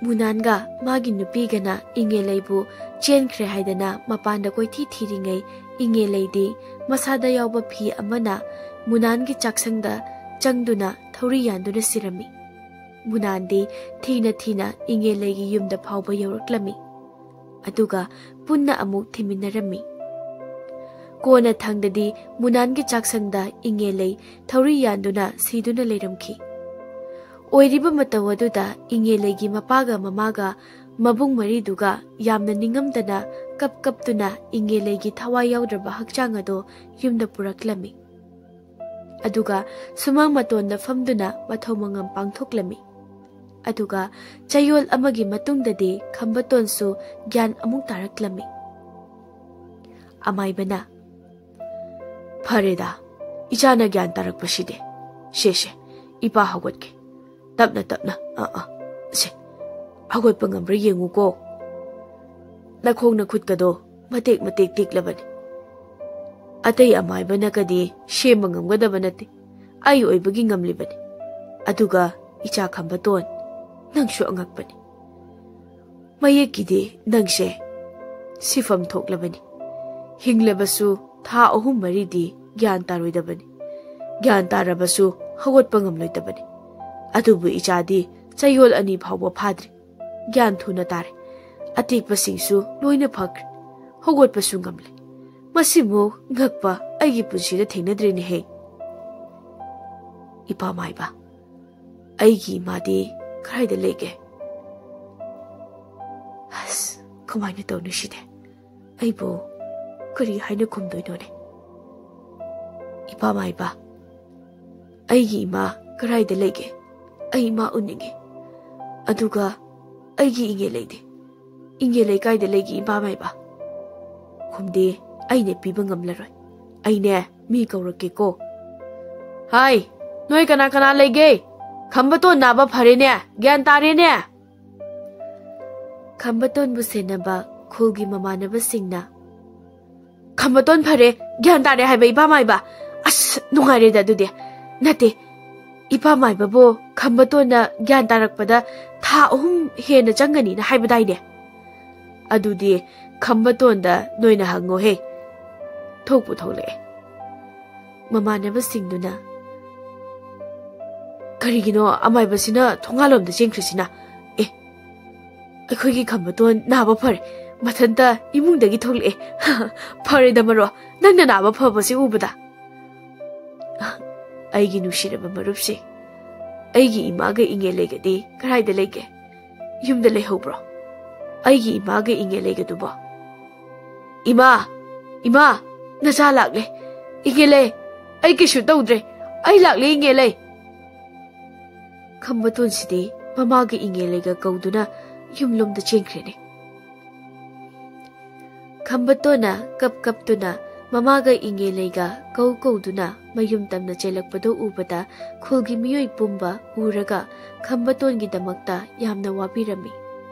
ꯃꯨꯅꯥꯟꯒ ꯃꯥꯒꯤ ꯅꯨꯄꯤꯒꯅ ꯏꯉꯦꯂꯩꯕꯨ ꯆꯦꯟꯈ꯭ꯔꯦ ꯍꯥꯏꯗꯅ ꯃꯄꯥꯟꯗ ꯀꯣꯏꯊꯤ ꯊꯤꯔꯤꯉꯩ, ꯏꯉꯦꯂꯩꯗꯤ ꯃꯁꯥꯗ ꯌꯥꯎꯕ ꯐꯤ ꯑꯃꯅ ꯃꯨꯅꯥꯟꯒꯤ ꯆꯥꯛꯁꯪꯗ ꯆꯪꯗꯨꯅ ꯊꯧꯔꯤ ꯌꯥꯟꯗꯨꯅ ꯁꯤꯔꯝꯃꯤ꯫ ꯃꯨꯅꯥꯟꯗꯤ ꯊꯤꯅ ꯊꯤꯅ ꯏꯉꯦꯂꯩꯒꯤ ꯌꯨꯝꯗ ꯐꯥꯎꯕ ꯌꯧꯔꯛꯂꯝꯃꯤ꯫ ꯑꯗꯨꯒ ꯄꯨꯟꯅ ꯑꯃꯨꯛ ꯊꯤꯃꯤꯟꯅꯔꯝꯃꯤ꯫ ꯀꯣꯟꯅ ꯊꯪꯗꯗꯤ ꯃꯨꯅꯥꯟꯒꯤ ꯆꯥꯛꯁꯪꯗ ꯏꯉꯦꯂꯩ ꯊꯧꯔꯤ ꯌꯥꯟꯗꯨꯅ ꯁꯤꯗꯨꯅ ꯂꯩꯔꯝꯈꯤ꯫ ꯑꯣꯏꯔꯤꯕ ꯃꯇꯧ ꯑꯗꯨꯗ ꯏꯉꯦꯂꯩꯒꯤ ꯃꯄꯥꯒ ꯃꯃꯥꯒ ꯃꯕꯨꯡ ꯃꯔꯤꯗꯨꯒ ꯌꯥꯝꯅ ꯅꯤꯡꯉꯝꯗꯅ ꯀꯞ ꯀꯞꯇꯨꯅ ꯏꯉꯦꯂꯩꯒꯤ ꯊꯋꯥꯏ ꯌꯥꯎꯗ꯭ꯔꯕ ꯍꯛꯆꯥꯡ ꯑꯗꯣ ꯌꯨꯝꯗ ꯄꯨꯔꯛꯂꯝꯃꯤ꯫ ꯑꯗꯨꯒ ꯁꯨꯃꯥꯡ ꯃꯇꯣꯟꯗ ꯐꯝꯗꯨꯅ ꯃꯊꯧ ꯃꯉꯝ ꯄꯥꯡꯊꯣꯛꯂꯝꯃꯤ꯫ ꯑꯗꯨꯒ ꯆꯌꯣꯜ ꯑꯃꯒꯤ ꯃꯇꯨꯡꯗꯗꯤ ꯈꯝꯕꯇꯣꯟꯁꯨ ꯒ꯭ꯌꯥꯟ ꯑꯃꯨꯛ ꯇꯥꯔꯛꯂꯝꯃꯤ꯫ ꯑꯃꯥꯏꯕꯅ, "ꯐꯔꯦꯗ, ꯏꯆꯥꯅ ꯒ꯭ꯌꯥꯟ ꯇꯥꯔꯛꯄꯁꯤꯗꯤ꯫ ꯁꯦ, ꯁꯦ, ꯏꯄꯥ ꯍꯧꯒꯠꯀꯦ꯫ ꯇꯞꯅ, ꯇꯞꯅ, ꯑꯥ, ꯑꯥ, ꯁꯦ, ꯍꯧꯒꯠꯄ ꯉꯝꯕ꯭ꯔꯥ ꯌꯦꯡꯉꯨꯀꯣ꯫ ꯅꯈꯣꯡ ꯅꯈꯨꯠꯀꯗꯣ ꯃꯇꯦꯛ ꯃꯇꯦꯛ ꯇꯦꯛꯂꯕꯅꯤ꯫ ꯑꯇꯩ ꯑꯃꯥꯏꯕꯅꯒꯗꯤ ꯁꯦꯝꯕ ꯉꯝꯒꯗꯕ ꯅꯠꯇꯦ꯫ ꯑꯩ ꯑꯣꯏꯕꯒꯤ ꯉꯝꯂꯤꯕꯅꯤ꯫ ꯑꯗꯨꯒ ꯏꯆꯥ ꯈꯝꯕꯇꯣꯟ, ꯅꯪꯁꯨ ꯑꯉꯛꯄꯅꯤ꯫ ꯃꯌꯦꯛꯀꯤꯗꯤ ꯅꯪꯁꯦ ꯁꯤꯐꯝ ꯊꯣꯛꯂꯕꯅꯤ꯫ ꯍꯤꯡꯂꯕꯁꯨ ꯊꯥ ꯑꯍꯨꯝ ꯃꯔꯤꯗꯤ ꯒ꯭ꯌꯥꯟ ꯇꯥꯔꯣꯏꯗꯕꯅꯤ꯫ ꯒ꯭ꯌꯥꯟ ꯇꯥꯔꯕꯁꯨ ꯍꯧꯒꯠꯄ ꯉꯝꯂꯣꯏꯗꯕꯅꯤ꯫ ꯑꯗꯨꯕꯨ ꯏꯆꯥꯗꯤ ꯆꯌꯣꯜ ꯑꯅꯤ ꯐꯥꯎꯕ ꯐꯥꯗ꯭ꯔꯤ꯫ ꯒ꯭ꯌꯥꯟ ꯊꯨꯅ ꯇꯥꯔꯦ꯫ ꯑꯇꯦꯛꯄꯁꯤꯡꯁꯨ ꯂꯣꯏꯅ ꯐꯈ꯭ꯔꯦ꯫ ꯍꯧꯒꯠꯄꯁꯨ ꯉꯝꯂꯦ꯫ ꯃꯁꯤꯃꯨꯛ ꯉꯛꯄ ꯑꯩꯒꯤ ꯄꯨꯟꯁꯤꯗ ꯊꯦꯡꯅꯗ꯭ꯔꯤꯅꯦꯍꯦ꯫ ꯏꯄꯥ ꯃꯥꯏꯕ, ꯑꯩꯒꯤ ꯏꯃꯥꯗꯤ ꯀꯗꯥꯏꯗ ꯂꯩꯒꯦ? ꯑꯁ, ꯀꯃꯥꯏꯅ ꯇꯧꯅꯤ ꯁꯤꯗꯤ? ꯑꯩꯕꯨ ꯀꯔꯤ ꯍꯥꯏꯅ ꯈꯨꯝꯗꯣꯏꯅꯣꯅꯦ? ꯏꯄꯥ ꯃꯥꯏꯕ, ꯑꯩꯒꯤ ꯏꯃꯥ ꯀꯗꯥꯏꯗ ꯂꯩꯒꯦ? ꯑꯩ ꯏꯃꯥ ꯎꯅꯤꯡꯉꯤ꯫ ꯑꯗꯨꯒ ꯑꯩꯒꯤ ꯏꯉꯦ ꯂꯩꯗꯤ? ꯏꯉꯦ ꯂꯩ ꯀꯥꯏꯗ ꯂꯩꯒꯦ, ꯏꯄꯥ ꯃꯥꯏꯕ? ꯈꯨꯝꯗꯦ, ꯑꯩꯅ ꯄꯤꯕ ꯉꯝꯂꯔꯣꯏ꯫ ꯑꯩꯅꯦ, ꯃꯤ ꯀꯧꯔꯛꯀꯦꯀꯣ꯫ ꯍꯥꯏ, ꯅꯣꯏ ꯀꯅꯥ ꯀꯅꯥ ꯂꯩꯒꯦ? ꯈꯝꯕꯇꯣꯟ ꯅꯥꯕ ꯐꯔꯦꯅꯦ, ꯒ꯭ꯌꯥꯟ ꯇꯥꯔꯦꯅꯦ꯫ ꯈꯝꯕꯇꯣꯟꯕꯨ ꯁꯦꯟꯅꯕ ꯈꯨꯜꯒꯤ ꯃꯃꯥꯟꯅꯕꯁꯤꯡꯅ, "ꯈꯝꯕꯇꯣꯟ ꯐꯔꯦ, ꯒ꯭ꯌꯥꯟ ꯇꯥꯔꯦ ꯍꯥꯏꯕ ꯏꯄꯥ ꯃꯥꯏꯕ? ꯑꯁ, ꯅꯨꯡꯉꯥꯏꯔꯦꯗ ꯑꯗꯨꯗꯤ꯫ ꯅꯠꯇꯦ, ꯏꯄꯥ ꯃꯥꯏꯕꯕꯨ ꯈꯝꯕꯇꯣꯟꯅ ꯒ꯭ꯌꯥꯟ ꯇꯥꯔꯛꯄꯗ ꯊꯥ ꯑꯍꯨꯝ ꯍꯦꯟꯅ ꯆꯪꯒꯅꯤꯅ ꯍꯥꯏꯕꯗꯥꯏꯅꯦ? ꯑꯗꯨꯗꯤ ꯈꯝꯕꯇꯣꯟꯗ ꯅꯣꯏꯅ ꯍꯪꯉꯣꯍꯦ꯫ ꯊꯣꯛꯄꯨ ꯊꯣꯛꯂꯛꯑꯦ꯫" ꯃꯃꯥꯟꯅꯕꯁꯤꯡꯗꯨꯅ, "ꯀꯔꯤꯒꯤꯅꯣ ꯑꯃꯥꯏꯕꯁꯤꯅ ꯊꯣꯡꯒꯥꯜꯂꯣꯝꯗ ꯆꯦꯟꯈ꯭ꯔꯤꯁꯤꯅ? ꯑꯦ, ꯑꯩꯈꯣꯏꯒꯤ ꯈꯝꯕꯇꯣꯟ ꯅꯥꯕ ꯐꯔꯦ, ꯃꯊꯟꯇ ꯏꯃꯨꯡꯗꯒꯤ ꯊꯣꯛꯂꯛꯑꯦ꯫ ꯐꯔꯦꯗ ꯃꯔꯣ, ꯅꯪꯅ ꯅꯥꯕ ꯐꯕꯁꯤ ꯎꯕꯗ꯫" "ꯑꯩꯒꯤ ꯅꯨꯡꯁꯤꯔꯕ ꯃꯔꯨꯞꯁꯦ, ꯑꯩꯒꯤ ꯏꯃꯥꯒ ꯏꯉꯦꯜ ꯂꯩꯒꯗꯤ ꯀꯗꯥꯏꯗ ꯂꯩꯒꯦ? ꯌꯨꯝꯗ ꯂꯩꯍꯧꯕ꯭ꯔꯣ? ꯑꯩꯒꯤ ꯏꯃꯥꯒ ꯏꯉꯦꯜ ꯂꯩꯒꯗꯨꯕꯣ? ꯏꯃꯥ, ꯏꯃꯥ, ꯅꯆꯥ ꯂꯥꯛꯂꯦ꯫ ꯏꯉꯦꯜ ꯂꯩ, ꯑꯩ ꯀꯩꯁꯨ ꯇꯧꯗ꯭ꯔꯦ꯫ ꯑꯩ ꯂꯥꯛꯂꯦ, ꯏꯉꯦꯜ ꯂꯩ꯫" ꯈꯝꯕꯇꯣꯟꯁꯤꯗꯤ ꯃꯃꯥꯒ ꯏꯉꯦꯜ ꯂꯩꯒ ꯀꯧꯗꯨꯅ ꯌꯨꯝꯂꯣꯝꯗ ꯆꯦꯟꯈ꯭ꯔꯦꯅꯦ꯫ ꯈꯝꯕꯇꯣꯟꯅ ꯀꯞ ꯀꯞꯇꯨꯅ ꯃꯃꯥꯒ ꯏꯉꯦꯜ ꯂꯩꯒ ꯀꯧ ꯀꯧꯗꯨꯅ ꯃꯌꯨꯝ ꯇꯝꯅ ꯆꯦꯜꯂꯛꯄꯗꯨ ꯎꯕꯗ ꯈꯨꯜꯒꯤ ꯃꯤꯑꯣꯏ ꯄꯨꯝꯕ ꯎꯔꯒ ꯈꯝꯕꯇꯣꯟꯒꯤꯗꯃꯛꯇ ꯌꯥꯝꯅ ꯋꯥꯕꯤꯔꯝꯃꯤ꯫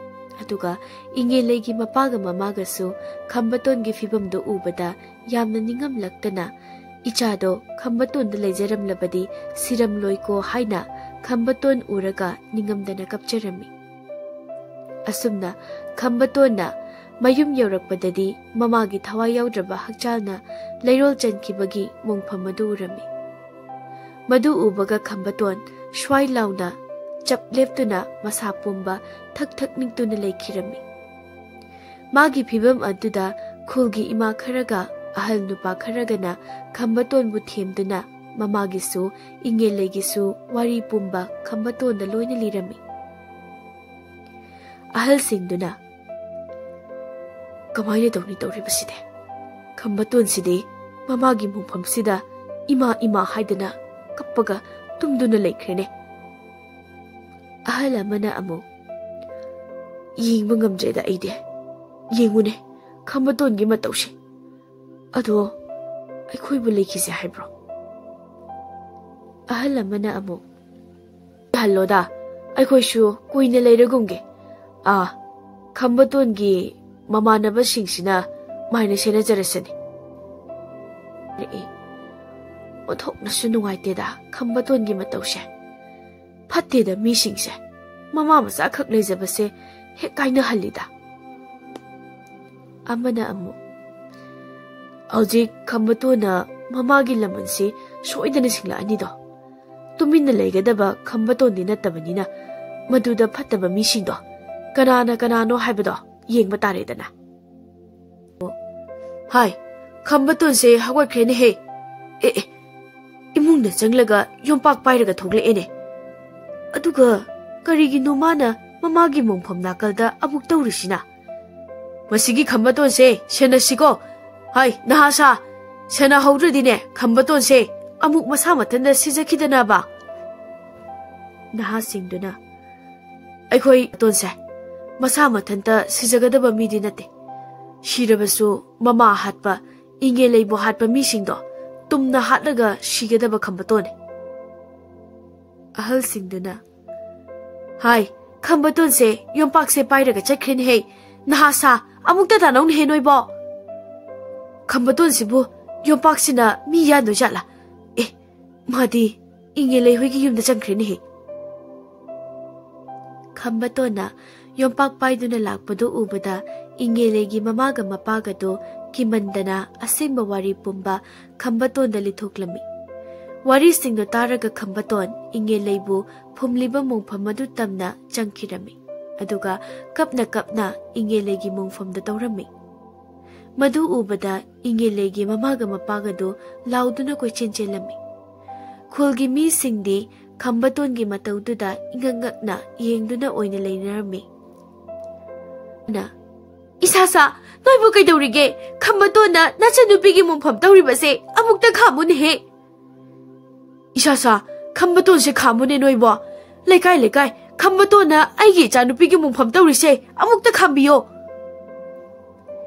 ꯑꯗꯨꯒ ꯏꯉꯦꯜ ꯂꯩꯒꯤ ꯃꯄꯥꯒ ꯃꯃꯥꯒꯁꯨ ꯈꯝꯕꯇꯣꯟꯒꯤ ꯐꯤꯕꯝꯗꯨ ꯎꯕꯗ ꯌꯥꯝꯅ ꯅꯤꯡꯉꯝꯂꯛꯇꯅ, "ꯏꯆꯥꯗꯣ ꯈꯝꯕꯇꯣꯟꯗ ꯂꯩꯖꯔꯝꯂꯕꯗꯤ ꯁꯤꯔꯝꯂꯣꯏꯀꯣ" ꯍꯥꯏꯅ ꯈꯝꯕꯇꯣꯟ ꯎꯔꯒ ꯅꯤꯡꯉꯝꯗꯅ ꯀꯞꯆꯔꯝꯃꯤ꯫ ꯑꯁꯨꯝꯅ ꯈꯝꯕꯇꯣꯟꯅ ꯃꯌꯨꯝ ꯌꯧꯔꯛꯄꯗꯗꯤ ꯃꯃꯥꯒꯤ ꯊꯋꯥꯏ ꯌꯥꯎꯗ꯭ꯔꯕ ꯍꯛꯆꯥꯡꯅ ꯂꯩꯔꯣꯜ ꯆꯟꯈꯤꯕꯒꯤ ꯃꯣꯡꯐꯝ ꯑꯗꯨ ꯎꯔꯝꯃꯤ꯫ ꯃꯗꯨ ꯎꯕꯒ ꯈꯝꯕꯇꯣꯟ ꯁ꯭ꯋꯥꯏ ꯂꯥꯎꯅ ꯆꯞ ꯂꯦꯞꯇꯨꯅ ꯃꯁꯥ ꯄꯨꯝꯕ ꯊꯛ ꯊꯛ ꯅꯤꯛꯇꯨꯅ ꯂꯩꯈꯤꯔꯝꯃꯤ꯫ ꯃꯥꯒꯤ ꯐꯤꯕꯝ ꯑꯗꯨꯗ ꯈꯨꯜꯒꯤ ꯏꯃꯥ ꯈꯔꯒ ꯑꯍꯜ ꯅꯨꯄꯥ ꯈꯔꯒꯅ ꯈꯝꯕꯇꯣꯟꯕꯨ ꯊꯦꯝꯗꯨꯅ ꯃꯃꯥꯒꯤꯁꯨ ꯏꯉꯦꯜ ꯂꯩꯒꯤꯁꯨ ꯋꯥꯔꯤ ꯄꯨꯝꯕ ꯈꯝꯕꯇꯣꯟꯗ ꯂꯣꯏꯅ ꯂꯤꯔꯝꯃꯤ꯫ ꯑꯍꯜꯁꯤꯡꯗꯨꯅ, "ꯀꯃꯥꯏꯅ ꯇꯧꯅꯤ ꯇꯧꯔꯤꯕꯁꯤꯗꯤ? ꯈꯝꯕꯇꯣꯟꯁꯤꯗꯤ ꯃꯃꯥꯒꯤ ꯃꯣꯡꯐꯝꯁꯤꯗ ꯏꯃꯥ ꯏꯃꯥ ꯍꯥꯏꯗꯅ ꯀꯞꯄꯒ ꯇꯨꯝꯗꯨꯅ ꯂꯩꯈ꯭ꯔꯦꯅꯦ꯫" ꯑꯍꯜ ꯑꯃꯅ ꯑꯃꯨꯛ, "ꯌꯦꯡꯕ ꯉꯝꯗ꯭ꯔꯦꯗ ꯑꯩꯗꯤ꯫ ꯌꯦꯡꯉꯨꯅꯦ, ꯈꯝꯕꯇꯣꯟꯒꯤ ꯃꯇꯧꯁꯦ꯫ ꯑꯗꯣ ꯑꯩꯈꯣꯏꯕꯨ ꯂꯩꯈꯤꯁꯦ ꯍꯥꯏꯕ꯭ꯔꯣ?" ꯑꯍꯜ ꯑꯃꯅ ꯑꯃꯨꯛ, "ꯍꯜꯂꯣꯗ, ꯑꯩꯈꯣꯏꯁꯨ ꯀꯨꯏꯅ ꯂꯩꯔꯒꯨꯝꯒꯦ꯫ ꯑꯥ, ꯈꯝꯕꯇꯣꯟꯒꯤ ꯃꯃꯥꯟꯅꯕꯁꯤꯡꯁꯤꯅ ꯃꯥꯏꯅ ꯁꯦꯟꯅꯖꯔꯁꯅꯤ꯫" ꯑꯦ, ꯑꯣꯟꯊꯣꯛꯅꯁꯨ ꯅꯨꯡꯉꯥꯏꯇꯦꯗ ꯈꯝꯕꯇꯣꯟꯒꯤ ꯃꯇꯧꯁꯦ꯫ ꯐꯠꯇꯦꯗ ꯃꯤꯁꯤꯡꯁꯦ꯫ ꯃꯃꯥ ꯃꯆꯥꯈꯛ ꯂꯩꯖꯕꯁꯦ ꯍꯦꯛ ꯀꯥꯏꯅꯍꯜꯂꯤꯗ꯫ ꯑꯃꯅ ꯑꯃꯨꯛ, "ꯍꯧꯖꯤꯛ ꯈꯝꯕꯇꯣꯟꯅ ꯃꯃꯥꯒꯤ ꯂꯃꯟꯁꯤ ꯁꯣꯏꯗꯅ ꯁꯤꯡꯂꯛꯑꯅꯤꯗꯣ꯫ ꯇꯨꯃꯤꯟꯅ ꯂꯩꯒꯗꯕ ꯈꯝꯕꯇꯣꯟꯗꯤ ꯅꯠꯇꯕꯅꯤꯅ ꯃꯗꯨꯗ ꯐꯠꯇꯕ ꯃꯤꯁꯤꯡꯗꯣ ꯀꯅꯥꯅ ꯀꯅꯥꯅꯣ ꯍꯥꯏꯕꯗꯣ ꯌꯦꯡꯕ ꯇꯥꯔꯦꯗꯅ꯫" "ꯍꯥꯏ, ꯈꯝꯕꯇꯣꯟꯁꯦ ꯍꯧꯒꯠꯈ꯭ꯔꯦꯅꯦꯍꯦ꯫ ꯑꯦ, ꯑꯦ, ꯏꯃꯨꯡꯗ ꯆꯪꯂꯒ ꯌꯣꯝꯄꯥꯛ ꯄꯥꯏꯔꯒ ꯊꯣꯛꯂꯛꯑꯦꯅꯦ꯫ ꯑꯗꯨꯒ ꯀꯔꯤꯒꯤꯅꯣ ꯃꯥꯅ ꯃꯃꯥꯒꯤ ꯃꯣꯡꯐꯝ ꯅꯥꯀꯜꯗ ꯑꯃꯨꯛ ꯇꯧꯔꯤꯁꯤꯅ? ꯃꯁꯤꯒꯤ ꯈꯝꯕꯇꯣꯟꯁꯦ ꯁꯦꯟꯅꯁꯤꯀꯣ꯫ ꯍꯥꯏ, ꯅꯍꯥ ꯁꯥ, ꯁꯦꯟꯅꯍꯧꯗ꯭ꯔꯗꯤꯅꯦ ꯈꯝꯕꯇꯣꯟꯁꯦ ꯑꯃꯨꯛ ꯃꯁꯥ ꯃꯊꯟꯇ ꯁꯤꯖꯈꯤꯗꯅꯕ꯫" ꯅꯍꯥꯁꯤꯡꯗꯨꯅ, "ꯑꯩꯈꯣꯏ ꯇꯣꯟꯁꯦ ꯃꯁꯥ ꯃꯊꯟꯇ ꯁꯤꯖꯒꯗꯕ ꯃꯤꯗꯤ ꯅꯠꯇꯦ꯫ ꯁꯤꯔꯕꯁꯨ ꯃꯃꯥ ꯍꯥꯠꯄ, ꯏꯉꯦꯂꯩꯕꯨ ꯍꯥꯠꯄ ꯃꯤꯁꯤꯡꯗꯣ ꯇꯨꯝꯅ ꯍꯥꯠꯂꯒ ꯁꯤꯒꯗꯕ ꯈꯝꯕꯇꯣꯟꯅꯤ꯫" ꯑꯍꯜꯁꯤꯡꯗꯨꯅ, "ꯍꯥꯏ, ꯈꯝꯕꯇꯣꯟꯁꯦ ꯌꯣꯝꯄꯥꯛꯁꯦ ꯄꯥꯏꯔꯒ ꯆꯠꯈ꯭ꯔꯦꯅꯦꯍꯦ꯫ ꯅꯍꯥ ꯁꯥ, ꯑꯃꯨꯛꯇ ꯇꯥꯟꯅꯧꯅꯦꯍꯦ ꯅꯣꯏꯕꯣ꯫ ꯈꯝꯕꯇꯣꯟꯁꯤꯕꯨ ꯌꯣꯝꯄꯥꯛꯁꯤꯅ ꯃꯤ ꯌꯥꯟꯗꯣꯏꯖꯥꯠꯂꯥ? ꯑꯦ, ꯃꯥꯗꯤ ꯏꯉꯦꯂꯩ ꯍꯣꯏꯒꯤ ꯌꯨꯝꯗ ꯆꯪꯈ꯭ꯔꯦꯅꯦꯍꯦ꯫" ꯈꯝꯕꯇꯣꯟꯅ ꯌꯣꯝꯄꯥꯛ ꯄꯥꯏꯗꯨꯅ ꯂꯥꯛꯄꯗꯨ ꯎꯕꯗ ꯏꯉꯦꯂꯩꯒꯤ ꯃꯃꯥꯒ ꯃꯄꯥꯒꯗꯨ ꯀꯤꯃꯟꯗꯅ ꯑꯁꯦꯡꯕ ꯋꯥꯔꯤ ꯄꯨꯝꯕ ꯈꯝꯕꯇꯣꯟꯗ ꯂꯤꯊꯣꯛꯂꯝꯃꯤ꯫ ꯋꯥꯔꯤꯁꯤꯡꯗꯨ ꯇꯥꯔꯒ ꯈꯝꯕꯇꯣꯟ ꯏꯉꯦꯂꯩꯕꯨ ꯐꯨꯝꯂꯤꯕ ꯃꯣꯡꯐꯝ ꯑꯗꯨ ꯇꯝꯅ ꯆꯪꯈꯤꯔꯝꯃꯤ꯫ ꯑꯗꯨꯒ ꯀꯞꯅ ꯀꯞꯅ ꯏꯉꯦꯂꯩꯒꯤ ꯃꯣꯡꯐꯝꯗ ꯇꯧꯔꯝꯃꯤ꯫ ꯃꯗꯨ ꯎꯕꯗ ꯏꯉꯦꯂꯩꯒꯤ ꯃꯃꯥꯒ ꯃꯄꯥꯒꯗꯨ ꯂꯥꯎꯗꯨꯅ ꯀꯣꯏꯆꯦꯟ ꯆꯦꯜꯂꯝꯃꯤ꯫ ꯈꯨꯜꯒꯤ ꯃꯤꯁꯤꯡꯗꯤ ꯈꯝꯕꯇꯣꯟꯒꯤ ꯃꯇꯧꯗꯨꯗ ꯏꯉꯛ ꯉꯛꯅ ꯌꯦꯡꯗꯨꯅ ꯑꯣꯏꯅ ꯂꯩꯅꯔꯝꯃꯤ꯫ ꯅ, "ꯏꯁꯥ ꯁꯥ, ꯅꯣꯏꯕꯨ ꯀꯩꯗꯧꯔꯤꯒꯦ? ꯈꯝꯕꯇꯣꯟꯅ ꯅꯆꯟꯅꯨꯄꯤꯒꯤ ꯃꯣꯡꯐꯝ ꯇꯧꯔꯤꯕꯁꯦ ꯑꯃꯨꯛꯇ ꯈꯥꯝꯃꯨꯅꯦꯍꯦ꯫" "ꯏꯁꯥ ꯁꯥ, ꯈꯝꯕꯇꯣꯟꯁꯦ ꯈꯥꯝꯃꯨꯅꯦ ꯅꯣꯏꯕꯣ꯫ ꯂꯩꯀꯥꯏ ꯂꯩꯀꯥꯏ ꯈꯝꯕꯇꯣꯟꯅ ꯑꯩꯒꯤ ꯏꯆꯥꯅꯨꯄꯤꯒꯤ ꯃꯣꯡꯐꯝ ꯇꯧꯔꯤꯁꯦ ꯑꯃꯨꯛꯇ ꯈꯥꯝꯕꯤꯌꯣ꯫"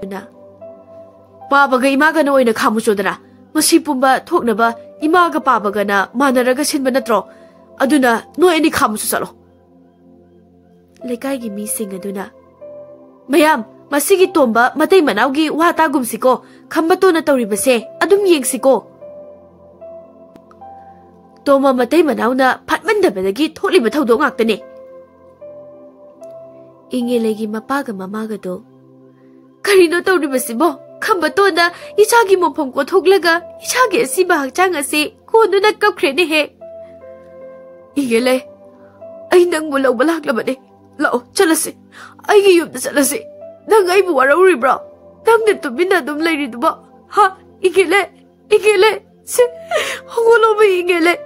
ꯑꯗꯨꯅ, "ꯄꯥꯕꯒ ꯏꯃꯥꯒꯅ ꯑꯣꯏꯅ ꯈꯥꯝꯃꯨꯆꯣꯗꯅ, ꯃꯁꯤ ꯄꯨꯝꯕ ꯊꯣꯛꯅꯕ ꯏꯃꯥꯒ ꯄꯥꯕꯒꯅ ꯃꯥꯟꯅꯔꯒ ꯁꯤꯟꯕ ꯅꯠꯇ꯭ꯔꯣ? ꯑꯗꯨꯅ ꯅꯣꯏ ꯑꯅꯤ ꯈꯥꯝꯃꯁꯨ ꯆꯠꯂꯣ꯫ ꯂꯩꯀꯥꯏꯒꯤ ꯃꯤꯁꯤꯡ ꯑꯗꯨꯅ, "ꯃꯌꯥꯝ, ꯃꯁꯤꯒꯤ ꯇꯣꯝꯕ ꯃꯇꯩ ꯃꯅꯥꯎꯒꯤ ꯋꯥ ꯇꯥꯒꯨꯝꯁꯤꯀꯣ, ꯈꯝꯕꯇꯣꯟꯅ ꯇꯧꯔꯤꯕꯁꯦ ꯑꯗꯨꯝ ꯌꯦꯡꯁꯤꯀꯣ꯫" ꯇꯣꯝꯕ ꯃꯇꯩ ꯃꯅꯥꯎꯅ ꯐꯠꯃꯟꯗꯕꯗꯒꯤ ꯊꯣꯛꯂꯤꯕ ꯊꯧꯗꯣꯛ ꯉꯥꯛꯇꯅꯦ꯫ ꯏꯉꯦꯂꯩꯒꯤ ꯃꯄꯥꯒ ꯃꯃꯥꯒꯗꯣ, "ꯀꯔꯤꯅꯣ ꯇꯧꯔꯤꯕꯁꯤꯕꯣ? ꯈꯝꯕꯇꯣꯟꯅ ꯏꯆꯥꯒꯤ ꯃꯣꯡꯐꯝ ꯀꯣꯊꯣꯛꯂꯒ ꯏꯆꯥꯒꯤ ꯑꯁꯤꯕ ꯍꯛꯆꯥꯡ ꯑꯁꯤ ꯀꯣꯟꯗꯨꯅ ꯀꯞꯈ꯭ꯔꯦꯅꯦꯍꯦ꯫" "ꯏꯉꯦꯂꯩ, ꯑꯩ ꯅꯪꯕꯨ ꯂꯧꯕ ꯂꯥꯛꯂꯕꯅꯦ꯫ ꯂꯥꯛꯑꯣ, ꯆꯠꯂꯁꯤ꯫ ꯑꯩꯒꯤ ꯌꯨꯝꯗ ꯆꯠꯂꯁꯤ꯫ ꯅꯪ ꯑꯩꯕꯨ ꯋꯥꯔꯧꯔꯤꯕ꯭ꯔꯣ? ꯅꯪꯅ ꯇꯨꯃꯤꯟꯅ ꯑꯗꯨꯝ ꯂꯩꯔꯤꯗꯨꯕꯣ? ꯍꯥ? ꯏꯉꯦꯂꯩ, ꯏꯉꯦꯂꯩ, ꯁꯤ, ꯍꯧꯒꯠꯂꯣꯃꯤ ꯏꯉꯦꯂꯩ꯫"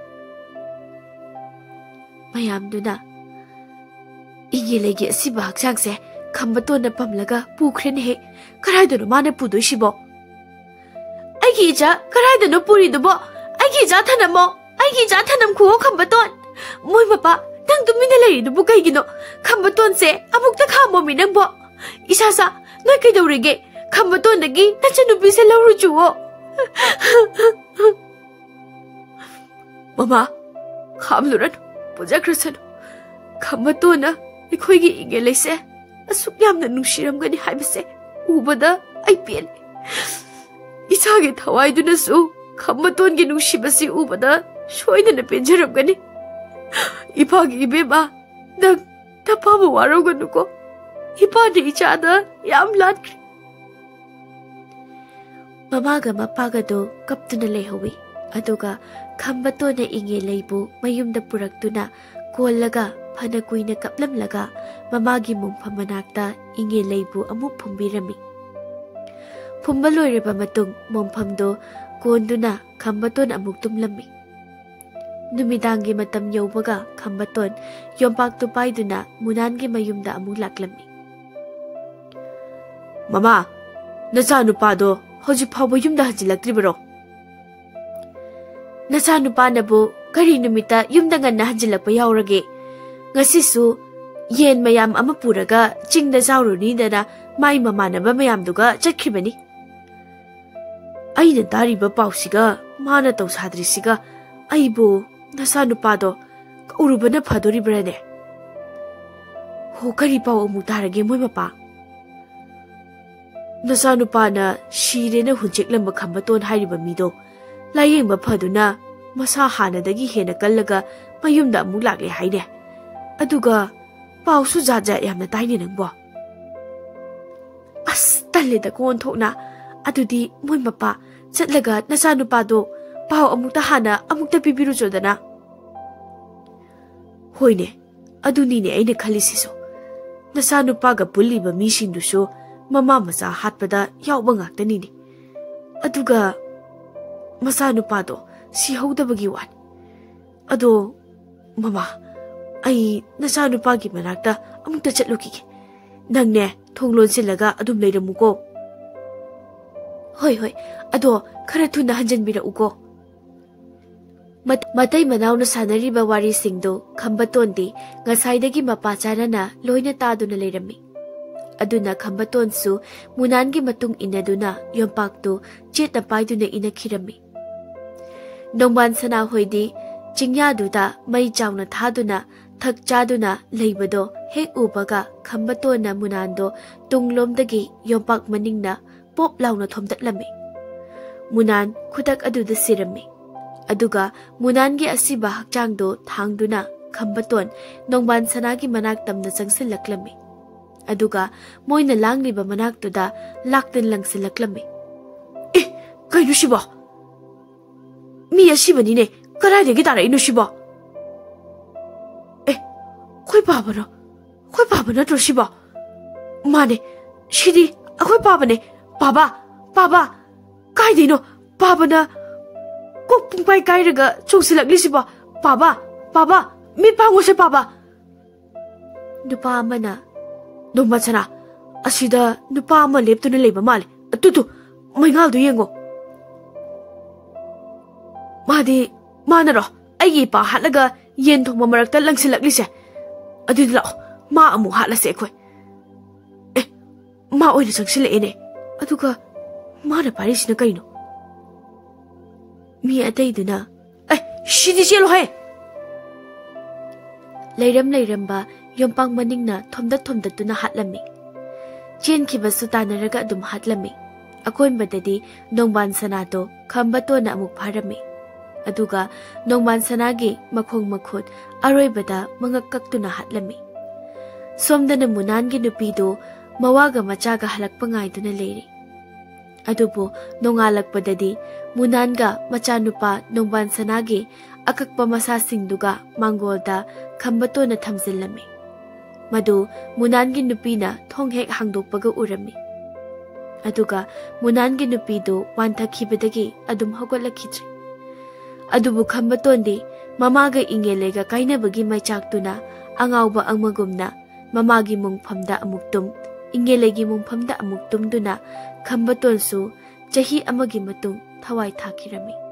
ꯃꯌꯥꯝꯗꯨꯅ, "ꯏꯉꯦꯂꯩꯒꯤ ꯑꯁꯤꯕ ꯍꯛꯆꯥꯡꯁꯦ ꯈꯝꯕꯇꯣꯟꯅ ꯄꯝꯂꯒ ꯄꯨꯈ꯭ꯔꯦꯅꯦꯍꯦ꯫ ꯀꯗꯥꯏꯗꯅꯣ ꯃꯥꯅ ꯄꯨꯗꯣꯏꯁꯤꯕꯣ? ꯑꯩꯒꯤ ꯏꯆꯥ ꯀꯗꯥꯏꯗꯅꯣ ꯄꯨꯔꯤꯗꯨꯕꯣ? ꯑꯩꯒꯤ ꯏꯆꯥ ꯊꯅꯝꯃꯣ꯫ ꯑꯩꯒꯤ ꯏꯆꯥ ꯊꯅꯝꯈꯨꯋꯣ, ꯈꯝꯕꯇꯣꯟ꯫ ꯃꯣꯏ ꯃꯄꯥ, ꯅꯪ ꯇꯨꯃꯤꯟꯅ ꯂꯩꯔꯤꯗꯨꯕꯨ ꯀꯩꯒꯤꯅꯣ? ꯈꯝꯕꯇꯣꯟꯁꯦ ꯑꯃꯨꯛꯇ ꯈꯥꯝꯃꯣꯃꯤ ꯅꯪꯕꯣ꯫ ꯏꯁꯥꯁꯥ, ꯅꯣꯏ ꯀꯩꯗꯧꯔꯤꯒꯦ? ꯈꯝꯕꯇꯣꯟꯗꯒꯤ ꯅꯆꯟꯅꯨꯄꯤꯁꯦ ꯂꯧꯔꯨꯆꯨꯋꯣ꯫" "ꯃꯃꯥ, ꯈꯥꯝꯂꯨꯔꯅꯨ, ꯄꯨꯖꯈ꯭ꯔꯁꯅꯨ꯫ ꯈꯝꯕꯇꯣꯟꯅ ꯑꯩꯈꯣꯏꯒꯤ ꯏꯉꯦꯂꯩꯁꯦ ꯑꯁꯨꯛ ꯌꯥꯝꯅ ꯅꯨꯡꯁꯤꯔꯝꯒꯅꯤ ꯍꯥꯏꯕꯁꯦ ꯎꯕꯗ ꯑꯩ ꯄꯦꯜꯂꯦ꯫ ꯏꯆꯥꯒꯤ ꯊꯋꯥꯏꯗꯨꯅꯁꯨ ꯈꯝꯕꯇꯣꯟꯒꯤ ꯅꯨꯡꯁꯤꯕꯁꯤ ꯎꯕꯗ ꯁꯣꯏꯗꯅ ꯄꯦꯟꯖꯔꯝꯒꯅꯤ꯫ ꯏꯄꯥꯒꯤ ꯏꯕꯦꯝꯃ, ꯅꯪ ꯅꯄꯥꯕꯨ ꯋꯥꯔꯧꯒꯅꯨꯀꯣ꯫ ꯏꯄꯥꯅ ꯏꯆꯥꯗ ꯌꯥꯝ ꯂꯥꯟꯈ꯭ꯔꯦ꯫" ꯃꯃꯥꯒ ꯃꯄꯥꯒꯗꯣ ꯀꯞꯇꯨꯅ ꯂꯩꯍꯧꯏ꯫ ꯑꯗꯨꯒ ꯈꯝꯕꯇꯣꯟꯅ ꯏꯉꯦꯂꯩꯕꯨ ꯃꯌꯨꯝꯗ ꯄꯨꯔꯛꯇꯨꯅ ꯀꯣꯜꯂꯒ ꯐꯅ ꯀꯨꯏꯅ ꯀꯞꯂꯝꯂꯒ ꯃꯃꯥꯒꯤ ꯃꯣꯡꯐꯝ ꯃꯅꯥꯛꯇ ꯏꯉꯦꯂꯩꯕꯨ ꯑꯃꯨꯛ ꯐꯨꯝꯕꯤꯔꯝꯃꯤ꯫ ꯐꯨꯝꯕ ꯂꯣꯏꯔꯕ ꯃꯇꯨꯡ ꯃꯣꯡꯐꯝꯗꯣ ꯀꯣꯟꯗꯨꯅ ꯈꯝꯕꯇꯣꯟ ꯑꯃꯨꯛ ꯇꯨꯝꯂꯝꯃꯤ꯫ ꯅꯨꯃꯤꯗꯥꯡꯒꯤ ꯃꯇꯝ ꯌꯧꯕꯒ ꯈꯝꯕꯇꯣꯟ ꯌꯣꯝꯄꯥꯛꯇꯨ ꯄꯥꯏꯗꯨꯅ ꯃꯨꯅꯥꯟꯒꯤ ꯃꯌꯨꯝꯗ ꯑꯃꯨꯛ ꯂꯥꯛꯂꯝꯃꯤ꯫ "ꯃꯃꯥ, ꯅꯆꯥꯅꯨꯄꯥꯗꯣ ꯍꯧꯖꯤꯛ ꯐꯥꯎꯕ ꯌꯨꯝꯗ ꯍꯟꯖꯤꯜꯂꯛꯇ꯭ꯔꯤꯕꯔꯣ?" "ꯅꯆꯥꯅꯨꯄꯥꯅꯕꯨ ꯀꯔꯤ ꯅꯨꯃꯤꯠꯇ ꯌꯨꯝꯗ ꯉꯟꯅ ꯍꯟꯖꯤꯜꯂꯛꯄ ꯌꯥꯎꯔꯒꯦ? ꯉꯁꯤꯁꯨ ꯌꯦꯟ ꯃꯌꯥꯝ ꯑꯃ ꯄꯨꯔꯒ ꯆꯤꯡꯗ ꯆꯥꯎꯔꯨꯅꯤꯗꯅ ꯃꯥꯏ ꯃꯃꯥꯟꯅꯕ ꯃꯌꯥꯝꯗꯨꯒ ꯆꯠꯈꯤꯕꯅꯤ꯫" ꯑꯩꯅ ꯇꯥꯔꯤꯕ ꯄꯥꯎꯁꯤꯒ ꯃꯥꯅ ꯇꯧꯁꯥꯗ꯭ꯔꯤꯁꯤꯒ ꯑꯩꯕꯨ ꯅꯆꯥꯅꯨꯄꯥꯗꯣ ꯀꯧꯔꯨꯕꯅ ꯐꯗꯣꯔꯤꯕ꯭ꯔꯥꯅꯦ? ꯍꯣ, ꯀꯔꯤ ꯄꯥꯎ ꯑꯃꯨꯛ ꯇꯥꯔꯒꯦ ꯃꯣꯏ ꯃꯄꯥ? ꯅꯆꯥꯅꯨꯄꯥꯅ ꯁꯤꯔꯦꯅ ꯍꯨꯟꯆꯦꯛꯂꯝꯕ ꯈꯝꯕꯇꯣꯟ ꯍꯥꯏꯔꯤꯕ ꯃꯤꯗꯣ ꯂꯥꯌꯦꯡꯕ ꯐꯗꯨꯅ ꯃꯁꯥ ꯍꯥꯟꯅꯗꯒꯤ ꯍꯦꯟꯅ ꯀꯜꯂꯒ ꯃꯌꯨꯝꯗ ꯑꯃꯨꯛ ꯂꯥꯛꯂꯦ ꯍꯥꯏꯅꯦ꯫ ꯑꯗꯨꯒ ꯄꯥꯎꯁꯨ ꯖꯥꯠ ꯖꯥꯠ ꯌꯥꯝꯅ ꯇꯥꯏꯅꯦ ꯅꯪꯕꯣ꯫ ꯑꯁ, ꯇꯜꯂꯦꯗꯀꯣ ꯑꯣꯟꯊꯣꯛꯅ꯫ ꯑꯗꯨꯗꯤ ꯃꯣꯏ ꯃꯄꯥ ꯆꯠꯂꯒ ꯅꯆꯥꯅꯨꯄꯥꯗꯣ ꯄꯥꯎ ꯑꯃꯨꯛꯇ ꯍꯥꯟꯅ ꯑꯃꯨꯛꯇ ꯄꯤꯕꯤꯔꯨꯆꯣꯗꯅ꯫ ꯍꯣꯏꯅꯦ, ꯑꯗꯨꯅꯤꯅꯦ ꯑꯩꯅ ꯈꯜꯂꯤꯁꯤꯁꯨ꯫ ꯅꯆꯥꯅꯨꯄꯥꯒ ꯄꯨꯜꯂꯤꯕ ꯃꯤꯁꯤꯡꯗꯨꯁꯨ ꯃꯃꯥ ꯃꯆꯥ ꯍꯥꯠꯄꯗ ꯌꯥꯎꯕ ꯉꯥꯛꯇꯅꯤꯅꯦ꯫ ꯑꯗꯨꯒ ꯃꯆꯥꯅꯨꯄꯥꯗꯣ ꯁꯤꯍꯧꯗꯕꯒꯤ ꯋꯥꯅꯤ꯫ ꯑꯗꯣ ꯃꯃꯥ, ꯑꯩ ꯅꯆꯥꯅꯨꯄꯥꯒꯤ ꯃꯅꯥꯛꯇ ꯑꯃꯨꯛꯇ ꯆꯠꯂꯨꯈꯤꯒꯦ꯫ ꯅꯪꯅꯦ, ꯊꯣꯡ ꯂꯣꯟꯁꯤꯜꯂꯒ ꯑꯗꯨꯝ ꯂꯩꯔꯝꯃꯨꯀꯣ꯫ ꯍꯣꯏ, ꯍꯣꯏ꯫ ꯑꯗꯣ ꯈꯔ ꯊꯨꯅ ꯍꯟꯖꯟꯕꯤꯔꯛꯎꯀꯣ꯫ ꯃꯠ-, ꯃꯇꯩ ꯃꯅꯥꯎꯅ ꯁꯥꯟꯅꯔꯤꯕ ꯋꯥꯔꯤꯁꯤꯡꯗꯨ ꯈꯝꯕꯇꯣꯟꯗꯤ ꯉꯁꯥꯏꯗꯒꯤ ꯃꯄꯥ ꯆꯥꯅꯅ ꯂꯣꯏꯅ ꯇꯥꯗꯨꯅ ꯂꯩꯔꯝꯃꯤ꯫ ꯑꯗꯨꯅ ꯈꯝꯕꯇꯣꯟꯁꯨ ꯃꯨꯅꯥꯟꯒꯤ ꯃꯇꯨꯡ ꯏꯟꯅꯗꯨꯅ ꯌꯣꯝꯄꯥꯛꯇꯨ ꯆꯦꯠꯅ ꯄꯥꯏꯗꯨꯅ ꯏꯅꯈꯤꯔꯝꯃꯤ꯫ ꯅꯣꯡꯕꯥꯟ ꯁꯅꯥꯍꯣꯏꯗꯤ ꯆꯤꯡꯌꯥꯗꯨꯗ ꯃꯩ ꯆꯥꯎꯅ ꯊꯥꯗꯨꯅ ꯊꯛ ꯆꯥꯗꯨꯅ ꯂꯩꯕꯗꯣ ꯍꯦꯛ ꯎꯕꯒ ꯈꯝꯕꯇꯣꯟꯅ ꯃꯨꯅꯥꯟꯗꯣ ꯇꯨꯡꯂꯣꯝꯗꯒꯤ ꯌꯣꯝꯄꯥꯛ ꯃꯅꯤꯡꯅ ꯄꯣꯞ ꯂꯥꯎꯅ ꯊꯣꯝꯗꯠꯂꯝꯃꯤ꯫ ꯃꯨꯅꯥꯟ ꯈꯨꯗꯛ ꯑꯗꯨꯗ ꯁꯤꯔꯝꯃꯤ꯫ ꯑꯗꯨꯒ ꯃꯨꯅꯥꯟꯒꯤ ꯑꯁꯤꯕ ꯍꯛꯆꯥꯡꯗꯣ ꯊꯥꯡꯗꯨꯅ ꯈꯝꯕꯇꯣꯟ ꯅꯣꯡꯕꯥꯟ ꯁꯅꯥꯒꯤ ꯃꯅꯥꯛ ꯇꯝꯅ ꯆꯪꯁꯤꯜꯂꯛꯂꯝꯃꯤ꯫ ꯑꯗꯨꯒ ꯃꯣꯏꯅ ꯂꯥꯡꯂꯤꯕ ꯃꯅꯥꯛꯇꯨꯗ ꯂꯥꯛꯇꯨꯅ ꯂꯪꯁꯤꯜꯂꯛꯂꯝꯃꯤ꯫ ꯑꯦ, ꯀꯩꯅꯣ ꯁꯤꯕꯣ? ꯃꯤ ꯑꯁꯤꯕꯅꯤꯅꯦ, ꯀꯗꯥꯏꯗꯒꯤ ꯇꯥꯔꯛꯏꯅꯣ ꯁꯤꯕꯣ? ꯑꯦ, ꯑꯩꯈꯣꯏ ꯄꯥꯕꯔꯣ? ꯑꯩꯈꯣꯏ ꯄꯥꯕ ꯅꯠꯇ꯭ꯔꯣ ꯁꯤꯕꯣ? ꯃꯥꯅꯦ, ꯁꯤꯗꯤ ꯑꯩꯈꯣꯏ ꯄꯥꯕꯅꯦ꯫ ꯄꯥꯕ, ꯄꯥꯕ, ꯀꯥꯏꯗꯩꯅꯣ ꯄꯥꯕꯅ ꯀꯣꯛ ꯄꯨꯡꯄꯥꯏ ꯀꯥꯏꯔꯒ ꯆꯣꯡꯁꯤꯜꯂꯛꯂꯤꯁꯤꯕꯣ? ꯄꯥꯕ, ꯄꯥꯕ, ꯃꯤꯠ ꯄꯥꯡꯉꯣꯁꯦ ꯄꯥꯕ꯫ ꯅꯨꯄꯥ ꯑꯃꯅ, "ꯅꯣꯡꯕꯥꯟ ꯁꯅꯥ, ꯑꯁꯤꯗ ꯅꯨꯄꯥ ꯑꯃ ꯂꯦꯞꯇꯨꯅ ꯂꯩꯕ ꯃꯥꯜꯂꯦ꯫ ꯑꯗꯨꯗꯨ, ꯃꯩꯉꯥꯜꯗꯨ ꯌꯦꯡꯉꯣ꯫ ꯃꯥꯗꯤ, ꯃꯥꯅꯔꯣ ꯑꯩꯒꯤ ꯏꯄꯥ ꯍꯥꯠꯂꯒ ꯌꯦꯟ ꯊꯣꯡꯕ ꯃꯔꯛꯇ ꯂꯪꯁꯤꯜꯂꯛꯂꯤꯁꯦ? ꯑꯗꯨꯗꯤ ꯂꯥꯛꯑꯣ, ꯃꯥ ꯑꯃꯨꯛ ꯍꯥꯠꯂꯁꯦ ꯑꯩꯈꯣꯏ꯫ ꯑꯦ, ꯃꯥ ꯑꯣꯏꯅ ꯆꯪꯁꯤꯜꯂꯛꯑꯦꯅꯦ꯫ ꯑꯗꯨꯒ ꯃꯥꯅ ꯄꯥꯏꯔꯤꯁꯤꯅ ꯀꯩꯅꯣ? ꯃꯤ ꯑꯇꯩꯗꯨꯅ, "ꯑꯦ, ꯁꯤꯗꯤ ꯆꯦꯜꯂꯨꯍꯦ!" ꯂꯩꯔꯝ ꯂꯩꯔꯝꯕ ꯌꯣꯝꯄꯥꯛ ꯃꯅꯤꯡꯅ ꯊꯣꯝꯗꯠ ꯊꯣꯝꯗꯠꯇꯨꯅ ꯍꯥꯠꯂꯝꯃꯤ꯫ ꯆꯦꯟꯈꯤꯕꯁꯨ ꯇꯥꯟꯅꯔꯒ ꯑꯗꯨꯝ ꯍꯥꯠꯂꯝꯃꯤ꯫ ꯑꯀꯣꯟꯕꯗꯗꯤ ꯅꯣꯡꯕꯥꯟ ꯁꯅꯥꯗꯣ ꯈꯝꯕꯇꯣꯟꯅ ꯑꯃꯨꯛ ꯐꯥꯔꯝꯃꯤ꯫ ꯑꯗꯨꯒ ꯅꯣꯡꯕꯥꯟ ꯁꯅꯥꯒꯤ ꯃꯈꯣꯡ ꯃꯈꯨꯠ ꯑꯔꯣꯏꯕꯗ ꯃꯉꯛ ꯀꯛꯇꯨꯅ ꯍꯥꯠꯂꯝꯃꯤ꯫ ꯁꯣꯝꯗꯅ ꯃꯨꯅꯥꯟꯒꯤ ꯅꯨꯄꯤꯗꯣ ꯃꯋꯥꯒ ꯃꯆꯥꯒ ꯍꯜꯂꯛꯄ ꯉꯥꯏꯗꯨꯅ ꯂꯩꯔꯤ꯫ ꯑꯗꯨꯕꯨ ꯅꯣꯡꯉꯥꯜꯂꯛꯄꯗꯗꯤ ꯃꯨꯅꯥꯟꯒ ꯃꯆꯥꯅꯨꯄꯥ ꯅꯣꯡꯕꯥꯟ ꯁꯅꯥꯒꯤ ꯑꯀꯛꯄ ꯃꯁꯥꯁꯤꯡꯗꯨꯒ ꯃꯥꯡꯒꯣꯜꯗ ꯈꯝꯕꯇꯣꯟꯅ ꯊꯝꯖꯤꯜꯂꯝꯃꯤ꯫ ꯃꯗꯨ ꯃꯨꯅꯥꯟꯒꯤ ꯅꯨꯄꯤꯅ ꯊꯣꯡ ꯍꯦꯛ ꯍꯥꯡꯗꯣꯛꯄꯒ ꯎꯔꯝꯃꯤ꯫ ꯑꯗꯨꯒ ꯃꯨꯅꯥꯟꯒꯤ ꯅꯨꯄꯤꯗꯨ ꯋꯥꯟꯊꯈꯤꯕꯗꯒꯤ ꯑꯗꯨꯝ ꯍꯧꯒꯠꯂꯛꯈꯤꯗ꯭ꯔꯦ꯫ ꯑꯗꯨꯕꯨ ꯈꯝꯕꯇꯣꯟꯗꯤ ꯃꯃꯥꯒ ꯏꯉꯦꯂꯩꯒ ꯀꯥꯏꯅꯕꯒꯤ ꯃꯩꯆꯥꯛꯇꯨꯅ ꯑꯉꯥꯎꯕ ꯑꯃꯒꯨꯝꯅ ꯃꯃꯥꯒꯤ ꯃꯣꯡꯐꯝꯗ ꯑꯃꯨꯛ ꯇꯨꯝ, ꯏꯉꯦꯂꯩꯒꯤ ꯃꯣꯡꯐꯝꯗ ꯑꯃꯨꯛ ꯇꯨꯝꯗꯨꯅ ꯈꯝꯕꯇꯣꯟꯁꯨ ꯆꯍꯤ ꯑꯃꯒꯤ ꯃꯇꯨꯡ ꯊꯋꯥꯏ ꯊꯥꯈꯤꯔꯝꯃꯤ꯫